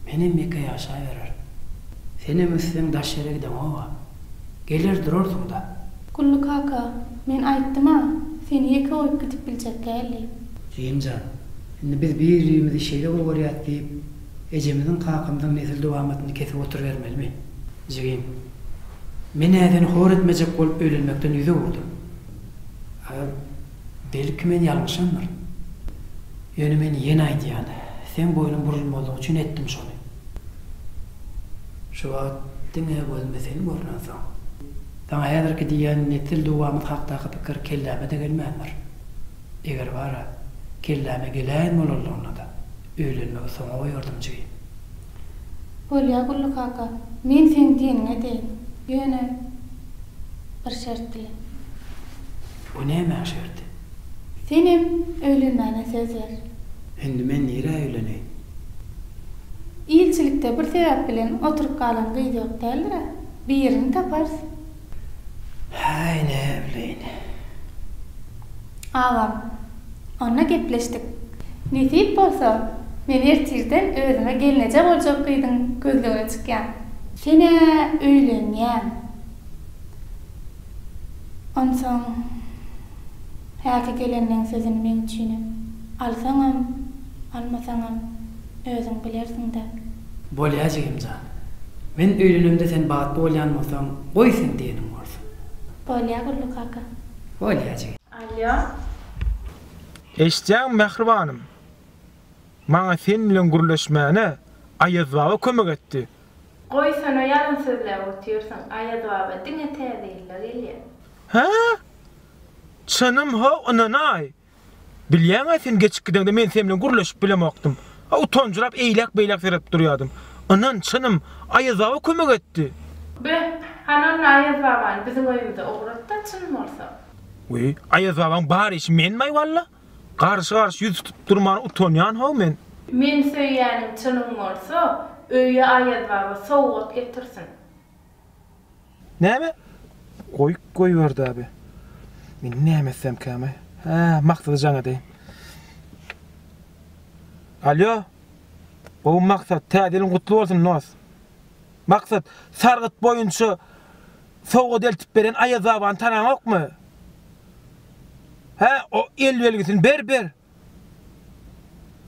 Menem ýeke ýaşabererin. Senem össeň daş ýere gideňog-a. Geler durarsyň-da. Gully kaka, men aýtdym-a, seni ýeke goýup gidip biljek däl diýip. Jigim jan, indi biz bir-birimizi şeýle gowy görýäs diýip, ejemiziň, kakamyzyň nesil dowamatyny kesip oturybermelimi? Jigim, men-ä seni hor etmejek bolup öýlenmekden ýüz öwürdim. A, belki men ýalňyşandyryn. Ýöne men ýene aýdýan, seň boýnuň burulmazlygy üçin etdim şony. Şu wagt diňe gözüme sen görnensoň, saňa häzirki diýýän nesil dowamyz hakdaky pikir kelläme-de gelmändir. Eger bar-a, kelläme geläýen bolanlygynda-da, öýlenmegi soňa goýardym jigim. Bolýa Gully kaka, men seň diýeniňi edeýin. Ýöne bir şert bilen. O nämäň şerti? Senem öýlenmäne söz ber. Indi men nirä öýleneýin? Ilçilikde bir sebäp bilen oturyp galan gyz ýok däldir-ä? Birini taparys. Häý, näbileýin. Agam, onda gepleşdik. Nesip bolsa, men ertirden özüme gelneje boljak gyzyň gözlegine çykýan. Sen-ä öýlenýäň. Onsoň, häki gelenleň sözüni meň üçinem alsaňam, almasaňam özüň bilersiň-dä. Bolýa jigim jan. Men öýlenemde sen bagtly bolýan bolsaň, goý seň diýeniň bolsun. Bolýa Gully kaka. Bolýa jigim. Alýo. Eşitýäňmi mähribanym? Maňa sen bilen gürleşmäne Aýaz baba kömek etdi. Goýsana ýalan sözläp otyrsyň Aýaz baba diňe täze ýylda gelýä. Hä? Çynym how ynanaý. Bilýäňä sen geçip gideňde men sen bilen gürleşip bilemokdym. A utanjyrap eýläk beýläk seredip durýadym. Ynan çynym Aýaz baba kömek etdi. Be, hany onda Aýaz babany biziň öýümize ugrat-da çyn bolsa. Wiý, Aýaz babaň bar işi menmaý walla. Garşy-garşy ýüz tutup durmana utanýan how men. Meni söýýäniň çynyň bolsa, öýe Aýaz baba sowgat getirsin. Näme? Goýup goýberdi-ä bi. Men näme etsemkäm-aý? Hä, Maksada jaň edeýin. Alýo. Gowy Maksat, täze ýylyň gutly bolsun, dos. Maksat, sargyt boýunça sowgat eltip beren Aýaz babany tanaňokmy? Hä, o el belgisini ber, ber.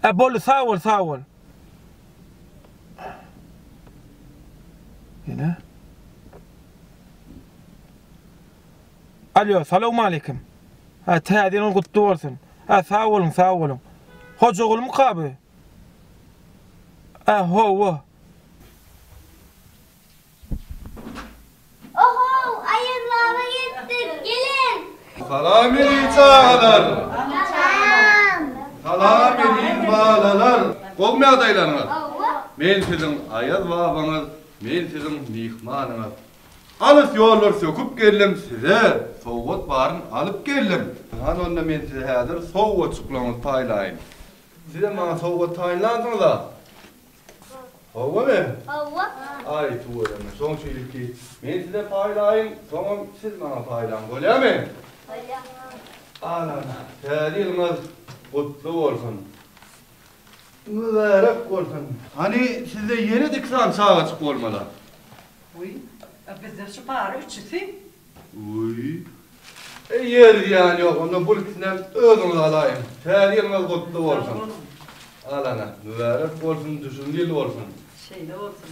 Hä, boldy, sag bol, sag bol. Ýene. Alýo, salowmaleýkim. Hä, täze ýylyň gutly bolsun. Hä, sag boluň, sag boluň. Hojagulmyka bu? Hä, hawa. Ohow, Aýaz baba gelipdir, geliň! Salam eziz çagalar! Salam! Salam eziz balalar! Gowmy ýagdaýlaryňyz? Hawa. Men siziň Aýaz babaňyz, men siziň myhmanyňyz. Alys ýollar söküp geldim, size sowgat baryn alyp geldim. Hany onda men size häzir sowgatjyklaryňyzy paýlaýyn. Sizem maňa sowgat taýynlansyňyz-a? Howamy? Hawa. Aý, tüweleme. Şoň üçin ilki men size paýlaýyn, soňam siz maňa paýlaň, bolýamy? Bolýa. Al-ana, Täze ýylyňyz gutly bolsun. Mübärek bolsun. Hany, sizde ýene-de iki sany çagajyk bolmaly. Wiý, bizde şu bary üçüsi. Wiý. Eý, zyýany ýok, onda bul ikisinem özüňiz alaýyň. Täze ýylyňyz gutly bolsun. Sag boluň. Al ana, mübärek bolsun, düşümli ýyl bolsun. Şeýle bolsun.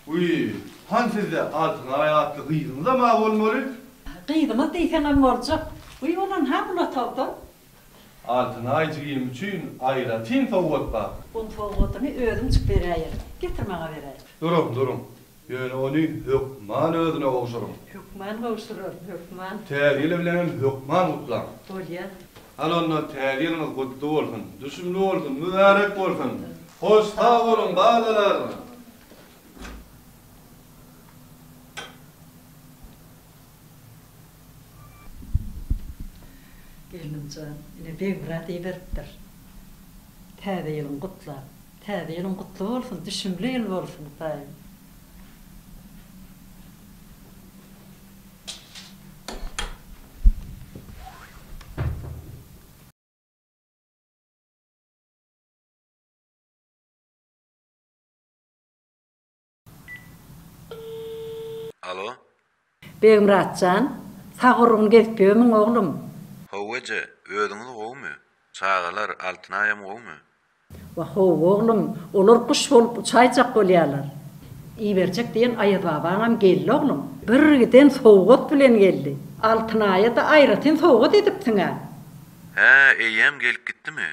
Wiý, hany sizde Altynaý atly gyzyňyzam-a bolmaly? Gyzymyz diýseňem boljak. Wiý, olam ha bul otagda. Altynaý jigim üçin aýratyn sowgat bar. Oň sowgadyny özümjik beräýerin. Getir maňa beräý. Duruň, duruň. Ýöne ony hökman özüne gowşuryň. Hökman gowşuraryn, hökman. Täze ýyly bilenem hökman gutlaň. Bolýa. Hany onda Täze ýylyňyz gutly bolsun, düşümli bolsun, mübärek bolsun! Hoş sag boluň balalar! Gelnimjan, ine Begmyrat iberipdir. Täze ýylyň gutlap. Täze ýylyň gutly bolsun, düşümli ýyl bolsun Hudaýym. Alo? Begmyrat jan, sag-gurgun gezip ýörmüň, oglum? Hawa eje, özüňiz gowumy? Çagalar, Altynaýam gowumy? Wah, hawa, oglum, olar guş bolup uçaýjak bolýarlar. Iberjek diýen Aýazbabaňam geldi, oglum. Birgiden sowgat bilen geldi. Altynaýa-da aýratyn sowgat edipsiň-ä. Hä, eýýäm gelip gitdimi?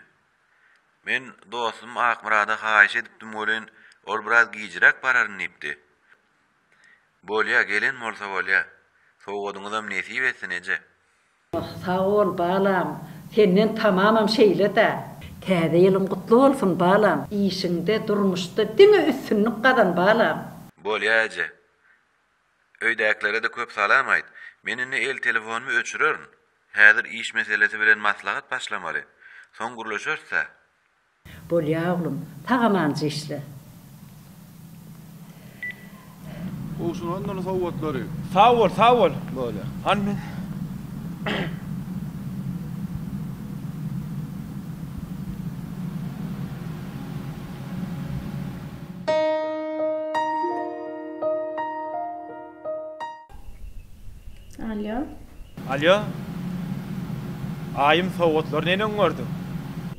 Men dostum Akmyrada haýyş edipdim welin, ol biraz gijräk bararyn diýipdi. Bolýa, gelen bolsa bolýa. Sowgadyňyzam nesip etsin, eje. Wah, sag bol, balam. Senden tamamam şeýle-dä. Täze ýylyň gutly bolsun, balam. Işiňde, durmuşda diňe üstünlik gazan, balam. Bolýa, eje. Öýdäkilere-de köp salam aýt. Men indi el telefonymy öçürerin. Häzir iş meselesi bilen maslahat başlamaly. Soň gürleşeris-dä. Bolýa oglum, sag-amanca işle. Gowşurandyr sowgatlary. Sag bol, sag bol. Bolýa. Hany men. Alýo. Alýo. Aýym sowgatlary neneň gördüň?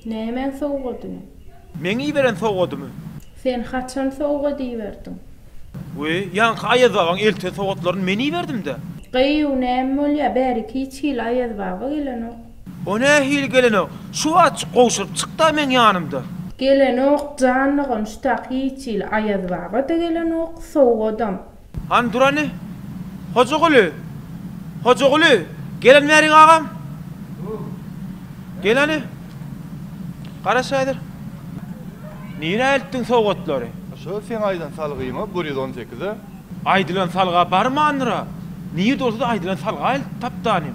Nämäň sowgadyny? Meň iberen sowgadymy? Sen haçan sowgat iberdiň? Wiý, ýaňky Aýaz babaň elten sowgatlaryny men iberdim-dä. Gyýw, näme bolýa, bärik hiç hili Aýaz baba gelenok. O nähili gelenok? Şu wagtjyk gowşuryp çykd-a meň ýanymda. Gelenok, jan dogan, şu tak hiç hili Aýaz baba-da gelenok, sowgadam. Hany dur hany. Hojaguly! Hojaguly! Gelen bärik agam. Gel hany. Garaş häzir. Nirä eltdiň sowgatlary? Şo seň aýdan salgyňa 118-e. Aýdylan salga barmandyr-a. Nirde bolsa-da aýdylan salga elt, tap-da hany.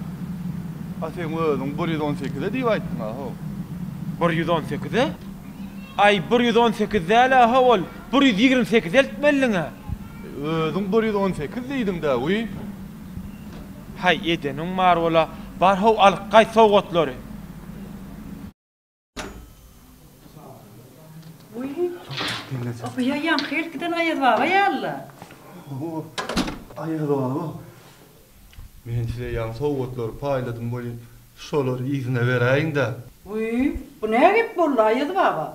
A seň özüň 118-e diýip aýtdyň-a, how. 118-e? Aý, 118 däl-ä, how ol. 128 eltmelidiň-ä. Özüň 118 diýdiň-dä, wiý. Haý, edeniň bar bola. Bar how, alyp gaýt sowgatlary. Wiý, bu-ýa ýaňky gelip giden Aýaz baba ýaly-la. Hawa, Aýaz baba. Men size ýaňy sowgatlary paýladym welin, şolary yzyna beräýiň-dä. Wiý, bu nä gep boldy, Aýaz baba?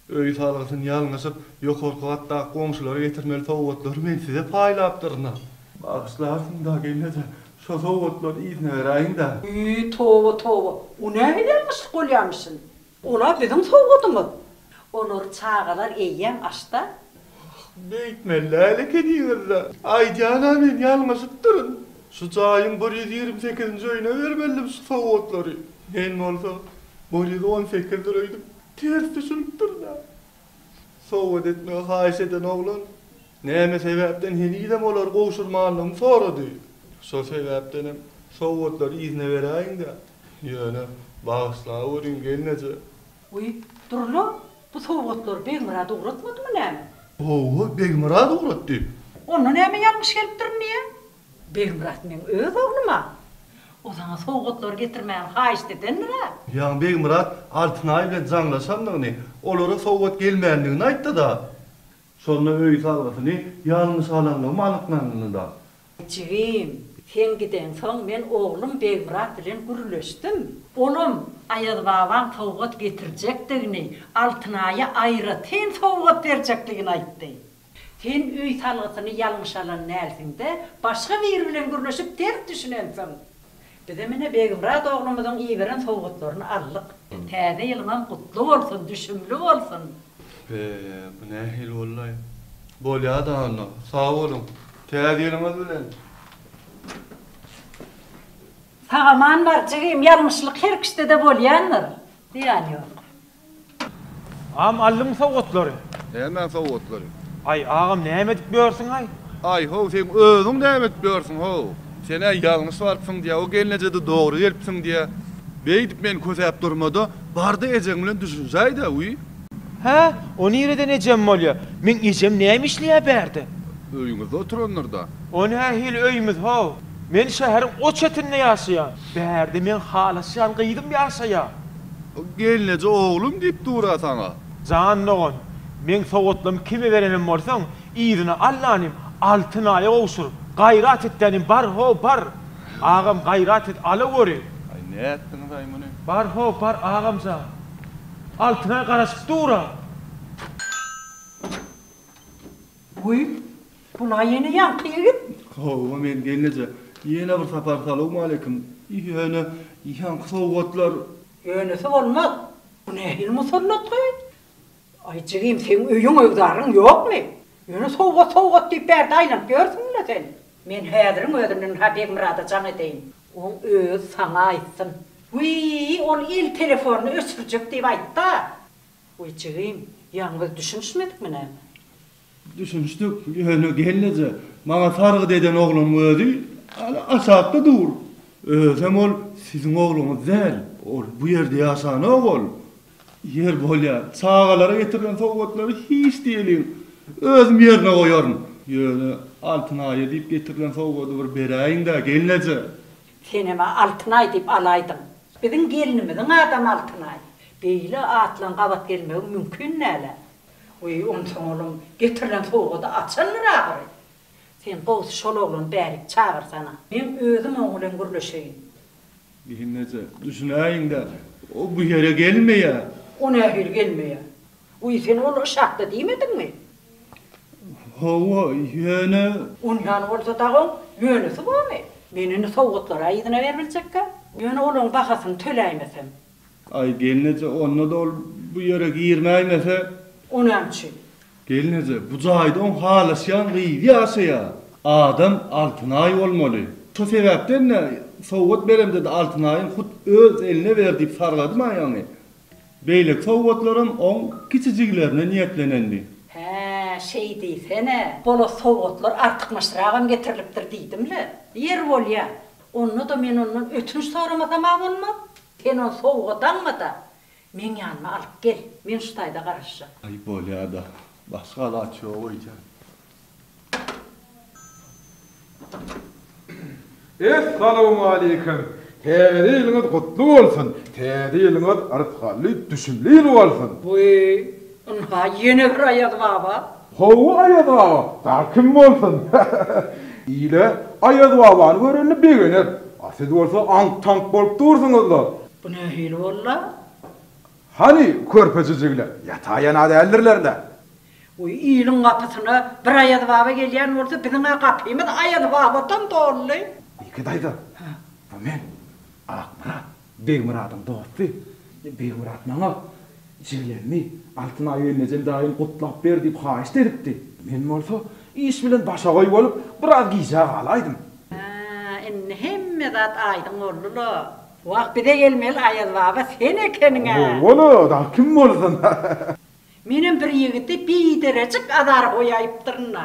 Öý salgysyny ýalňyşyp, ýokarky gatdaky goňşulara getirmeli sowgatlary men size paýlapdyryn-a. Bagyşlarsyň-da, gelneje, şo sowgatlary yzyna beräýiň-dä. Wiý, toba, toba, o nähili ýalňyşlyk bolýamyşyn? Ol-a biziň sowgadymyz. Olary çagalar eýýäm açda. Wah, beýtmeli däl ekeniňiz-dä. Aýdýan-a men ýalňyşypdyryn. Şu jaýyň 128 sekizinji öýüne bermelidim şu sowgatlary. Men bolsa 118-dir öýdüp Ters düşünipdir-dä. Sowgat etmegi haýyş eden oglan näme sebäpden henizem olary gowşurmanlygymy sorady. Şo sebäpdenem sowgatlary yzyna beräýiň-dä. Ýöne, bagyşlaweriň, gelneje. Wiý, dur-la, bu sowgatlary Begmyrat ugratmadymy näme? Hawa, Begmyrat ugratdy. Onda näme ýalňyş gelipdir diýýäň? Begmyrat meň öz oglum-a. O saňa sowgatlary getirmäni haýyşt edendir-ä. Ýaňy Begmyrat Altynaý bilen jaňlaşandygyny, olara sowgat gelmändigini aýtdy-da. Şonda öý salgysyny ýalňyş alanlygym anyklandy-da. Jigim, sen gideňsoň men oglum Begmyrat bilen gürleşdim. Olam Aýaz babaň sowgat getirjekdigini, Altynaýa aýratyn sowgat berjekdigini aýtdy. Sen öý salgysyny ýalňyş alan dälsiň-de, başga biri bilen gürleşip ters düşünensiň. Bizem ine Begmyrat oglumyzyň iberen sowgatlaryny aldyk. Täze ýylyňam gutly bolsun, düşümli bolsun! Be, bu nähili boldy-aý? Bolýa-da onda, sag boluň! Täze ýylyňyz bilen! Sag-aman bar, jigim, ýalňyşlyk her kişide-de bolýandyr. Zyýany ýok. Agam aldyňmy sowgatlary? Nämäň sowgatlary? Aý agam näme edip ýörsüňaý? Aý how seň özüň näme edip ýörsüň how? Sen-ä ýalňyş barypsyň diýä, o gelneje-de dogry gelipsiň diýä. Beýdip meni kösäp durma-da, bar-da ejeň bilen düşünişäý-dä, wiý. Hä, o nireden ejem bolýa? Meň ejem näme işleýä bärde? Öýüňizde oturandyr-da. O nähili öýümiz how? Men şäheriň o çetinde ýaşaýan. Bärde meň halaşýan gyzym ýaşaýa. Gelneje oglum diýip dur-a saňa. Jan dogan, meň sowgatlarymy kime berenem bolsaň, yzyna al lanym, Altynaýa gowşur. Gaýrat et dänim, bar how, bar! Agam, gaýrat et, alaweri! Aý, nätdiňiz-aý muny? Bar how, bar, agam jan. Altynaý garaşyp dur-a. Wiý, bul-a ýene ýaňky ýigit. Hawa, men gelneje. Ýene bir sapar salowmaleýkim. Ýöne ýaňky sowgatlar. Ýönesi bolmaz. Bu nähili musallat gyz? Aý, jigim, seň öýüň-öwzaryň ýokmy? Ýöne sowgat-sowgat diýip bärde aýlanyp ýörsüň-le sen. Men häziriň özünde ynha Begmyrada jaň edeýin. Oň özi saňa aýtsyn. Wiý, ol el telefonyny öçürjek diýip aýtd-a. Wiý, jigim, ýaňy biz düşünişmedikmi näme? Düşünişdik, ýöne gelneje, maňa sargyt eden oglanyň özi hali aşakda dur. Özem ol siziň ogluňyz däl, ol bu ýerde ýaşanok ol. Ýer bolýar, çagalara getirilen sowgatlary hiç diýeliň, özüm ýerine goýaryn. Ýöne Altynaýa diýip getirilen sowgady bir beräýiň-dä, gelneje. Senem-ä Altynaý diýip alaýdyň. Biziň gelnimiziň adam Altynaý. Beýle atlaň gabat gelmegi mümkin däl-ä. Wiý, onsoň olam getirilen sowgady açandyr ahyry. Sen gowusy şol oglany bärik çagyrsana. Meň özüm oň bilen gürleşeýin. Gelneje, düşünäýiň-dä, o bu ýere gelmeýär. O nähili gelmeýär? Wiý, sen ol yşakda diýmediňmi? Hawa, ýöne. Onýany bolsa dagy oň ýönesi bormy? Men indi sowgatlary-a yzyna beribiljekkä. Ýöne olaň bahasyny töläýmesem. Aý, gelneje, onda-da ol bu ýere girmäýmese. O näme üçin? Gelneje, bu jaýda oň halaşýan gyzy ýaşaýar. Adam Altynaý bolmaly. Şo sebäpden-de, sowgat beremde-de Altynaýyň hut öz eline ber diýip sargadym-a ýaňy. Beýleki sowgatlaram oň kiçi jigilerine niýetlenendi. Hä, şeý diýsene. Bola sowgatlar artykmaçragam getirilipdir diýdim-le. Ýeri bolýa. Onda-da men ondan ötünç soramasam-a bolmaz. Sen ony sowgat alma-da, meň ýanyma alyp gel. Men şu taýda garaşjak. Aý, bolýa-da. Başga alaç ýok öýdýän. Essalawmaleýkim! Täze ýylyňyz gutly bolsun! Täze ýylyňyz rysgally, düşümli ýyl bolsun! Wiý, ynha, ýene bir Aýaz baba. Hawa, Aýaz baba, dagy kim bolsun? Ile Aýaz babany görende begener. A siz bolsa aňk-taňk bolup dursuňyz-la. Bu nähili boldy? Hany, körpejejigler, ýataýan-a däldirler-dä? Wiý, iliň gapysyna bir Aýaz baba gelýän bolsa, biziň-ä gapymyz Aýaz babadan doldy. Bike daýza, bu men, Akmyrat, Begmyradyň dosty. Begmyrat maňa jiglerimi Altynaý gelnejem daýym gutlap ber diýip haýyşt edipdi. Men bolsa iş bilen başagaý bolup, biraz gijä galaýdym. Hä, indi hemme zat aýdyň boldy-la. Wah, bize gelmeli Aýaz baba sen ekeniň-ä. Hawa-la, dagy kim bolsun. Menem bir ýigidi biderejik azara goýaýypdyryn-a.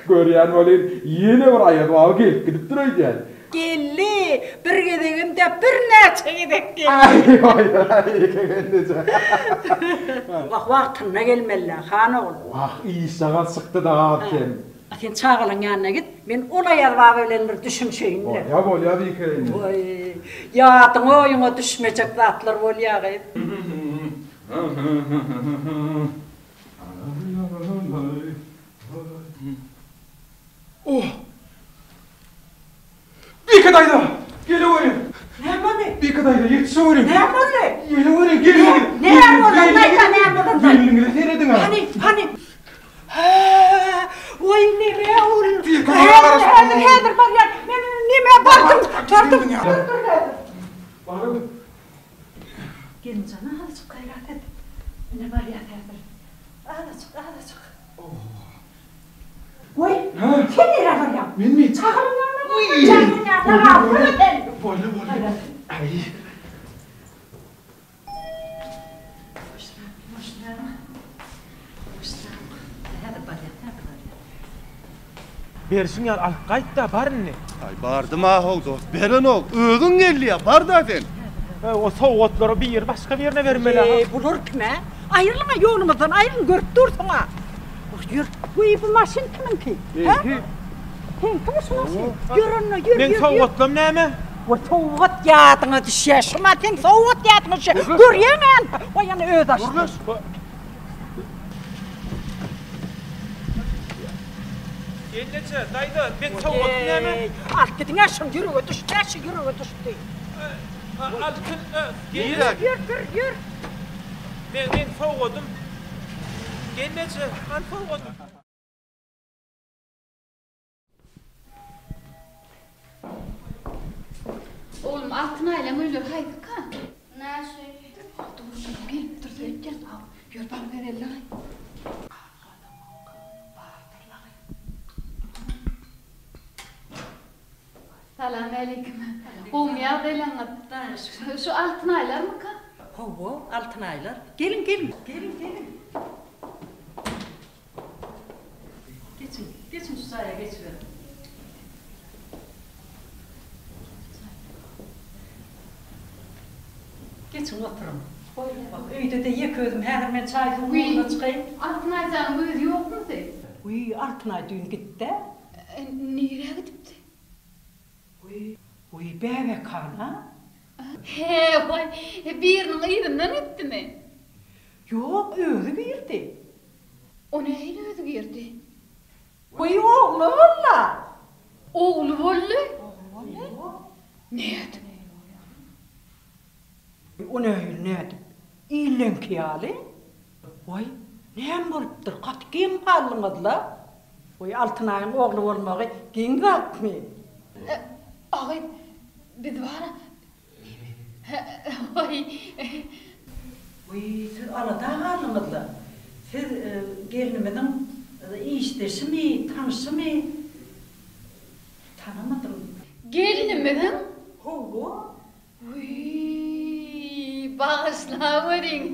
Görýän welin, ýene bir Aýaz baba gelip gidipdir öýdýän. Geldi, bir gezegem däl, birnäçe gezek geldi. Aý, gelneje. Wah, wagtynda gelmeli-dä, han ogul. Wah, işjagaz çykdy-da az-kem. A sen çagalaň ýanyna git, men ol Aýaz baba bilen bir düşünşeýin-le. Bolýa, bolýa, Bike ene. Waý, ýadyňa-oýuňa düşmejek zatlar bolýa gyz. Oh! Bike daýza! Geleweriň! Näme boldy? Bike daýza, ýetişeweriň! Näme boldy? Geleweriň, gelin! Näme boldy? Daýza, näme boldy? Gelniňize serediň-ä! Hany, hany? Hä, oý, neme ol? Häzir, häzir, häzir barýan. Men neme bardym, bardym. Dur, dur, häzir. Baryň. Gelinjan azajyk gaýrat et. Ine barýas häzir. Azajyk, azajyk. Goý, sen nirä barýaň? Menmi? Çagalaň ýanyna barýan, çagalaň ýanyna galsana sen. Boldy, boldy. Aý. Ýuwaşrak, ýuwaşrak. Ýuwaşrak. Häzir barýas, häzir barýas. Berşiň ýaly alyp gaýt-da, bar indi. Aý, bardym-a how dost, berenok. Özüň geldi-ä, bar-da sen. Äý, o sowgatlary biri başga birine bermeli-ä. Eý, bular kim-ä? Aýrylyň-a ýolumyzdan, aýrylyň, görüp dursuň-a. Wah, ýör. Wiý, bu maşyn kimiňki? Hä? Meňki. Seňkimi şu maşyn? Ýör onda, ýör, ýör, Meň ýör. sowgatlam näme? Waý, sowgat ýadyňa düşýä, şuma seň sowgat ýadyňa düşýä. Görýäň-ä, waý, ana özi açdy. Gürleş. Gelneje, daýza, meň sowgadym näme? Alyp gidiň-ä şuny, ýürege düşdi-ä şu, ýürege düşdi. Altyn, gelneje. Ýör, ýör, ýör. Meň sowgadym. Gelneje, hany sowgadym? Oglum, Altyn aýlaň öýleri haýsyka? Näşe? Dogrudanam gelipdir öýtýän. Ýör, baryp geleli-laý. Salam-aleýkim. Gowumy ýagdaýlaryňyz? Şu Altyn aýlarmyka? Hawa, Altyn aýlar. Geliň, geliň. Geliň, geliň. Geçiň, geçiň şu jaýa geçiberiň. Geçiň oturyň. Wah, öýde-de ýeke özüm, häzir men çaý-suwuň ugruna çykaýyn. Altynaý janyň özi ýokmydy? Wiý, Altynaý düýn gitd-ä. Nirä gidipdi? Wiý, wiý, bäbekhana. He, waý, biriniň yzyndan gitdimi? Ýok, özi girdi. O nähili özi girdi? Wiý, ogly boldy-a! Ogly boldy? Ogly boldy. Nädip? O nähili nädip? Illeňki ýaly. Waý, näme bolupdyr, gaty geň galdyňyz-la? Waý, Altynaýyň ogly bolmagy geň zatmy? Agy, biz bar-a, Waý. Wiý, siz alada galdyňyz-la. Siz gelnimiziň işdeşimi, tanşymy? Tanamadym. Gelnimiziň? Hawa. Wiý, bagyşlaweriň.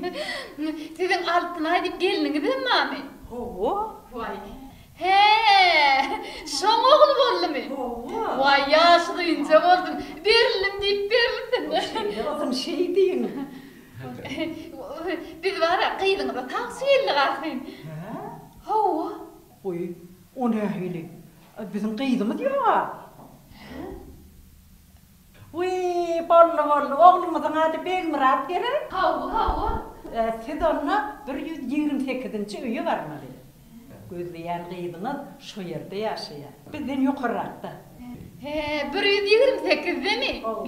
Siziň Altynaý diýip gelniňizem barmy? Hawa. Waý. Hä, şoň ogly boldumy? Hawa. Waý, ýaşy gynja bolsun. Berildim diýip berilsin. Şeýle bolsun, şeý diýiň. Biz bar-a, gyzyňyza tagçy geldik ahyryn. Hä? Hawa. Goý, o nähili? Biziň gyzymyz ýog-a. Hä? Wiý, boldy, boldy. Ogluňyzyň ady Begmyrat gerek? Hawa, hawa. Siz onda 128-nji öýe barmaly. Gözleýän gyzyňyz şo ýerde ýaşaýar. Bizden ýokarrakda. He, 128-demi? Hawa.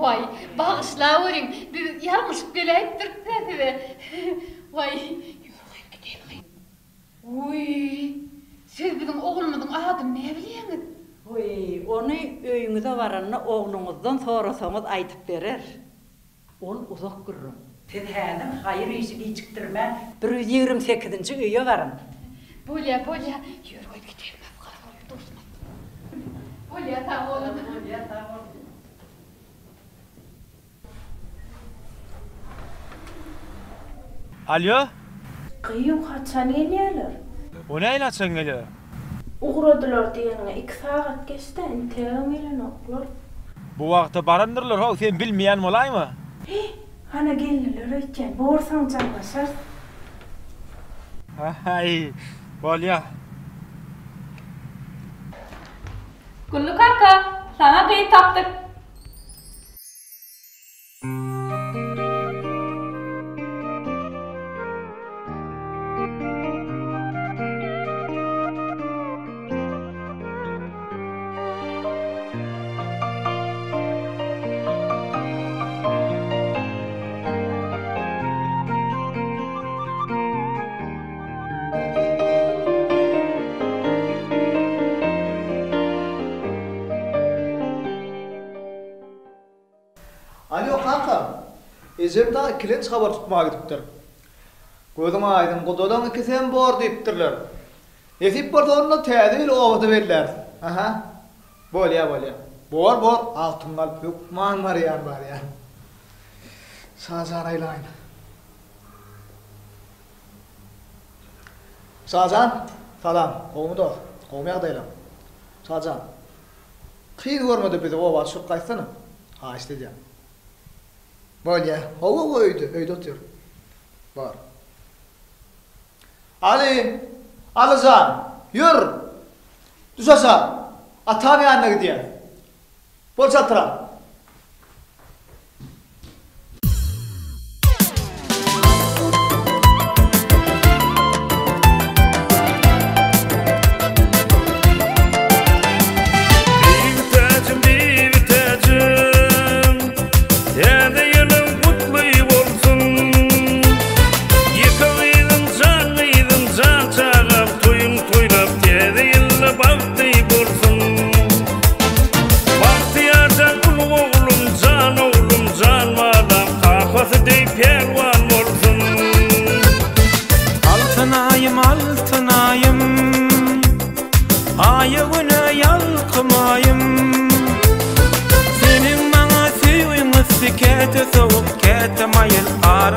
Waý, bagyşlaweriň, biz ýalňyşyp geläýipdiris-dä size. Waý, ýör gyz, gideýin. Wiý, siz biziň oglumyzyň adyny näbilýäňiz? Wiý, ony öýüňize baranda ogluňyzdan sorasaňyz aýdyp berer. Ol uzak gürrüň. Siz häzir haýyr işi gijikdirmän 128-nji öýe baryň. Bolýa, bolýa, ýör goý gidelim, masgara bolup dursun. Bolýa, sag boluň. Bolýa, sag boluň. Alýo. Gyýw haçan gelýäler? O nähili haçan gelýär? Ugradylar diýeniňe iki sagat geçdä integem gelenoklar. Bu wagta barandyrlar how sen bilmeýän bolaýma. Hi, hana geldiler öýtýän, borsaň jaňlaşarys. Haý, bolýa. Gully kaka, saňa gyz tapdyk. Alýo kaka! Ejem dagy ikilenç habar tutmaga gidipdir. Gözüň aýdyň, gudalaň ikisem bor diýipdirler. Nesip bolsa onda täze ýyly obada belläris. Aha. Bolýa, bolýa. Bor, bor, agtygyňy alyp hökman barýan, barýan. Şajan aýlaýyn. Şajan, salam. Gowumy dost? Gowumy ýagdaýlaň? Şajan. Kyn görmede bizi oba düşürip gaýtsana. Haýyşt edýän. Bolýa. Hawa, hawa öýde, öýde otyr. Bar. Aly! Alyjan! Ýör! Düş aşak! Atam ýanyna gidýäs. Bol çaltrak!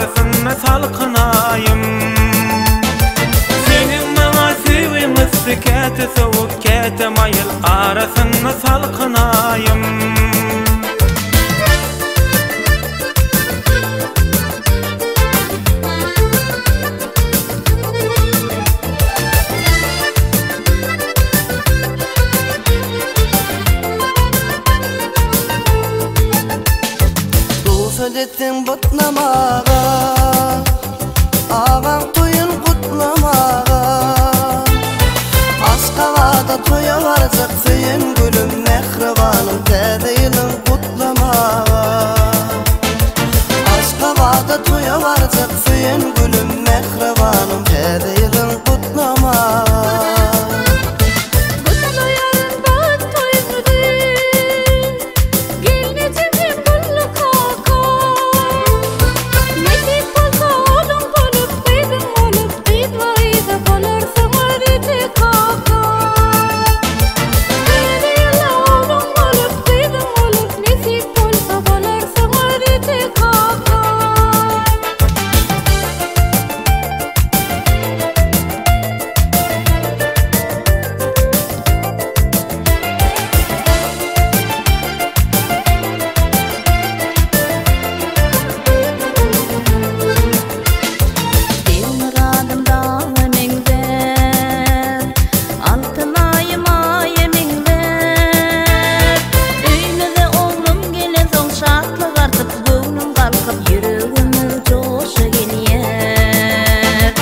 Arasynda salkyn aýym. Seniň maňa söýgiň yssy käte sowuk käte maýyl Arasynda salkyn aýym. Rugsat etseň butnamaga, Agaň toýun gutlamaga. Aşgabada toýa barjak söýen gülüm, Mähribanym täze ýylyň gutlamaga. Aşgabada toýa barjak söýen gülüm, Mähribanym täze ýylyň gutlamaga. Gutlaýaryn bagt toýuňyzy, Gelnejem hem Gully kaka. Nesip bolsa ogluň bolup, gyzyň bolup, yzma-yza bolarsyňyz eje kaka. Täze ýylda ogluň bolup, gyzyň bolup, nesip bolsa bolarsyňyz eje kaka. Begmyradym daga meňzär, Altyn aýym aýa meňzär. Öýmüze oglum gelensoň şatlyk artyp, göwnüm galkyp, ýüregimiz joşa gelýär.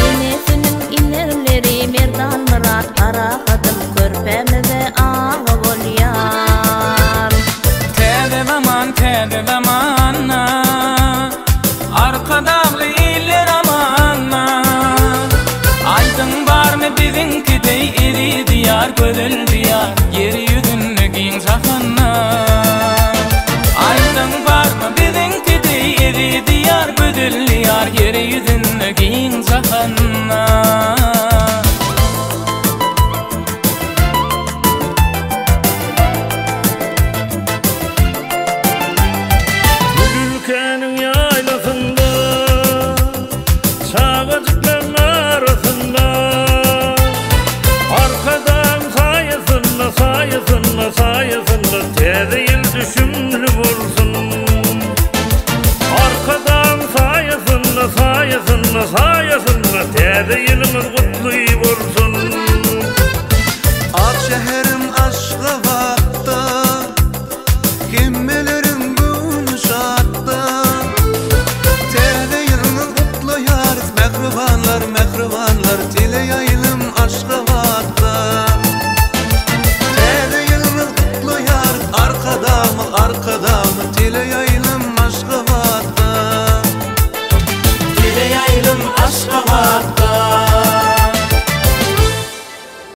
Enesiniň inerleri Merdanmyrat Parahatym körpämize aga bolýar. Täze zaman täze zamana Arkadagly iller amanda Aýdyň barmy biziňki deý eziz diýar gözel diýar Ýer ýüzünde giň jahanda Aýdyň barmy biziňki deý eziz diýar gözel diýar Ýer ýüzünde giň jahanda. Gül ülkäniň ýaýlasynda, Çagajyklaň arasynda, Arkadagyň saýasynda, saýasynda, saýasynda Täze ýyl düşümli bolsun. Arkadagyň saýasynda, saýasynda, saýasynda Täze ýylyňyz gutly bolsun. Ak şäherim Aşgabatda, Hemmeleriň göwni şatda. Täze ýylyňyz gutlaýarys, mähribanlar, mähribanlar, Teleýaýlym Aşgabatda.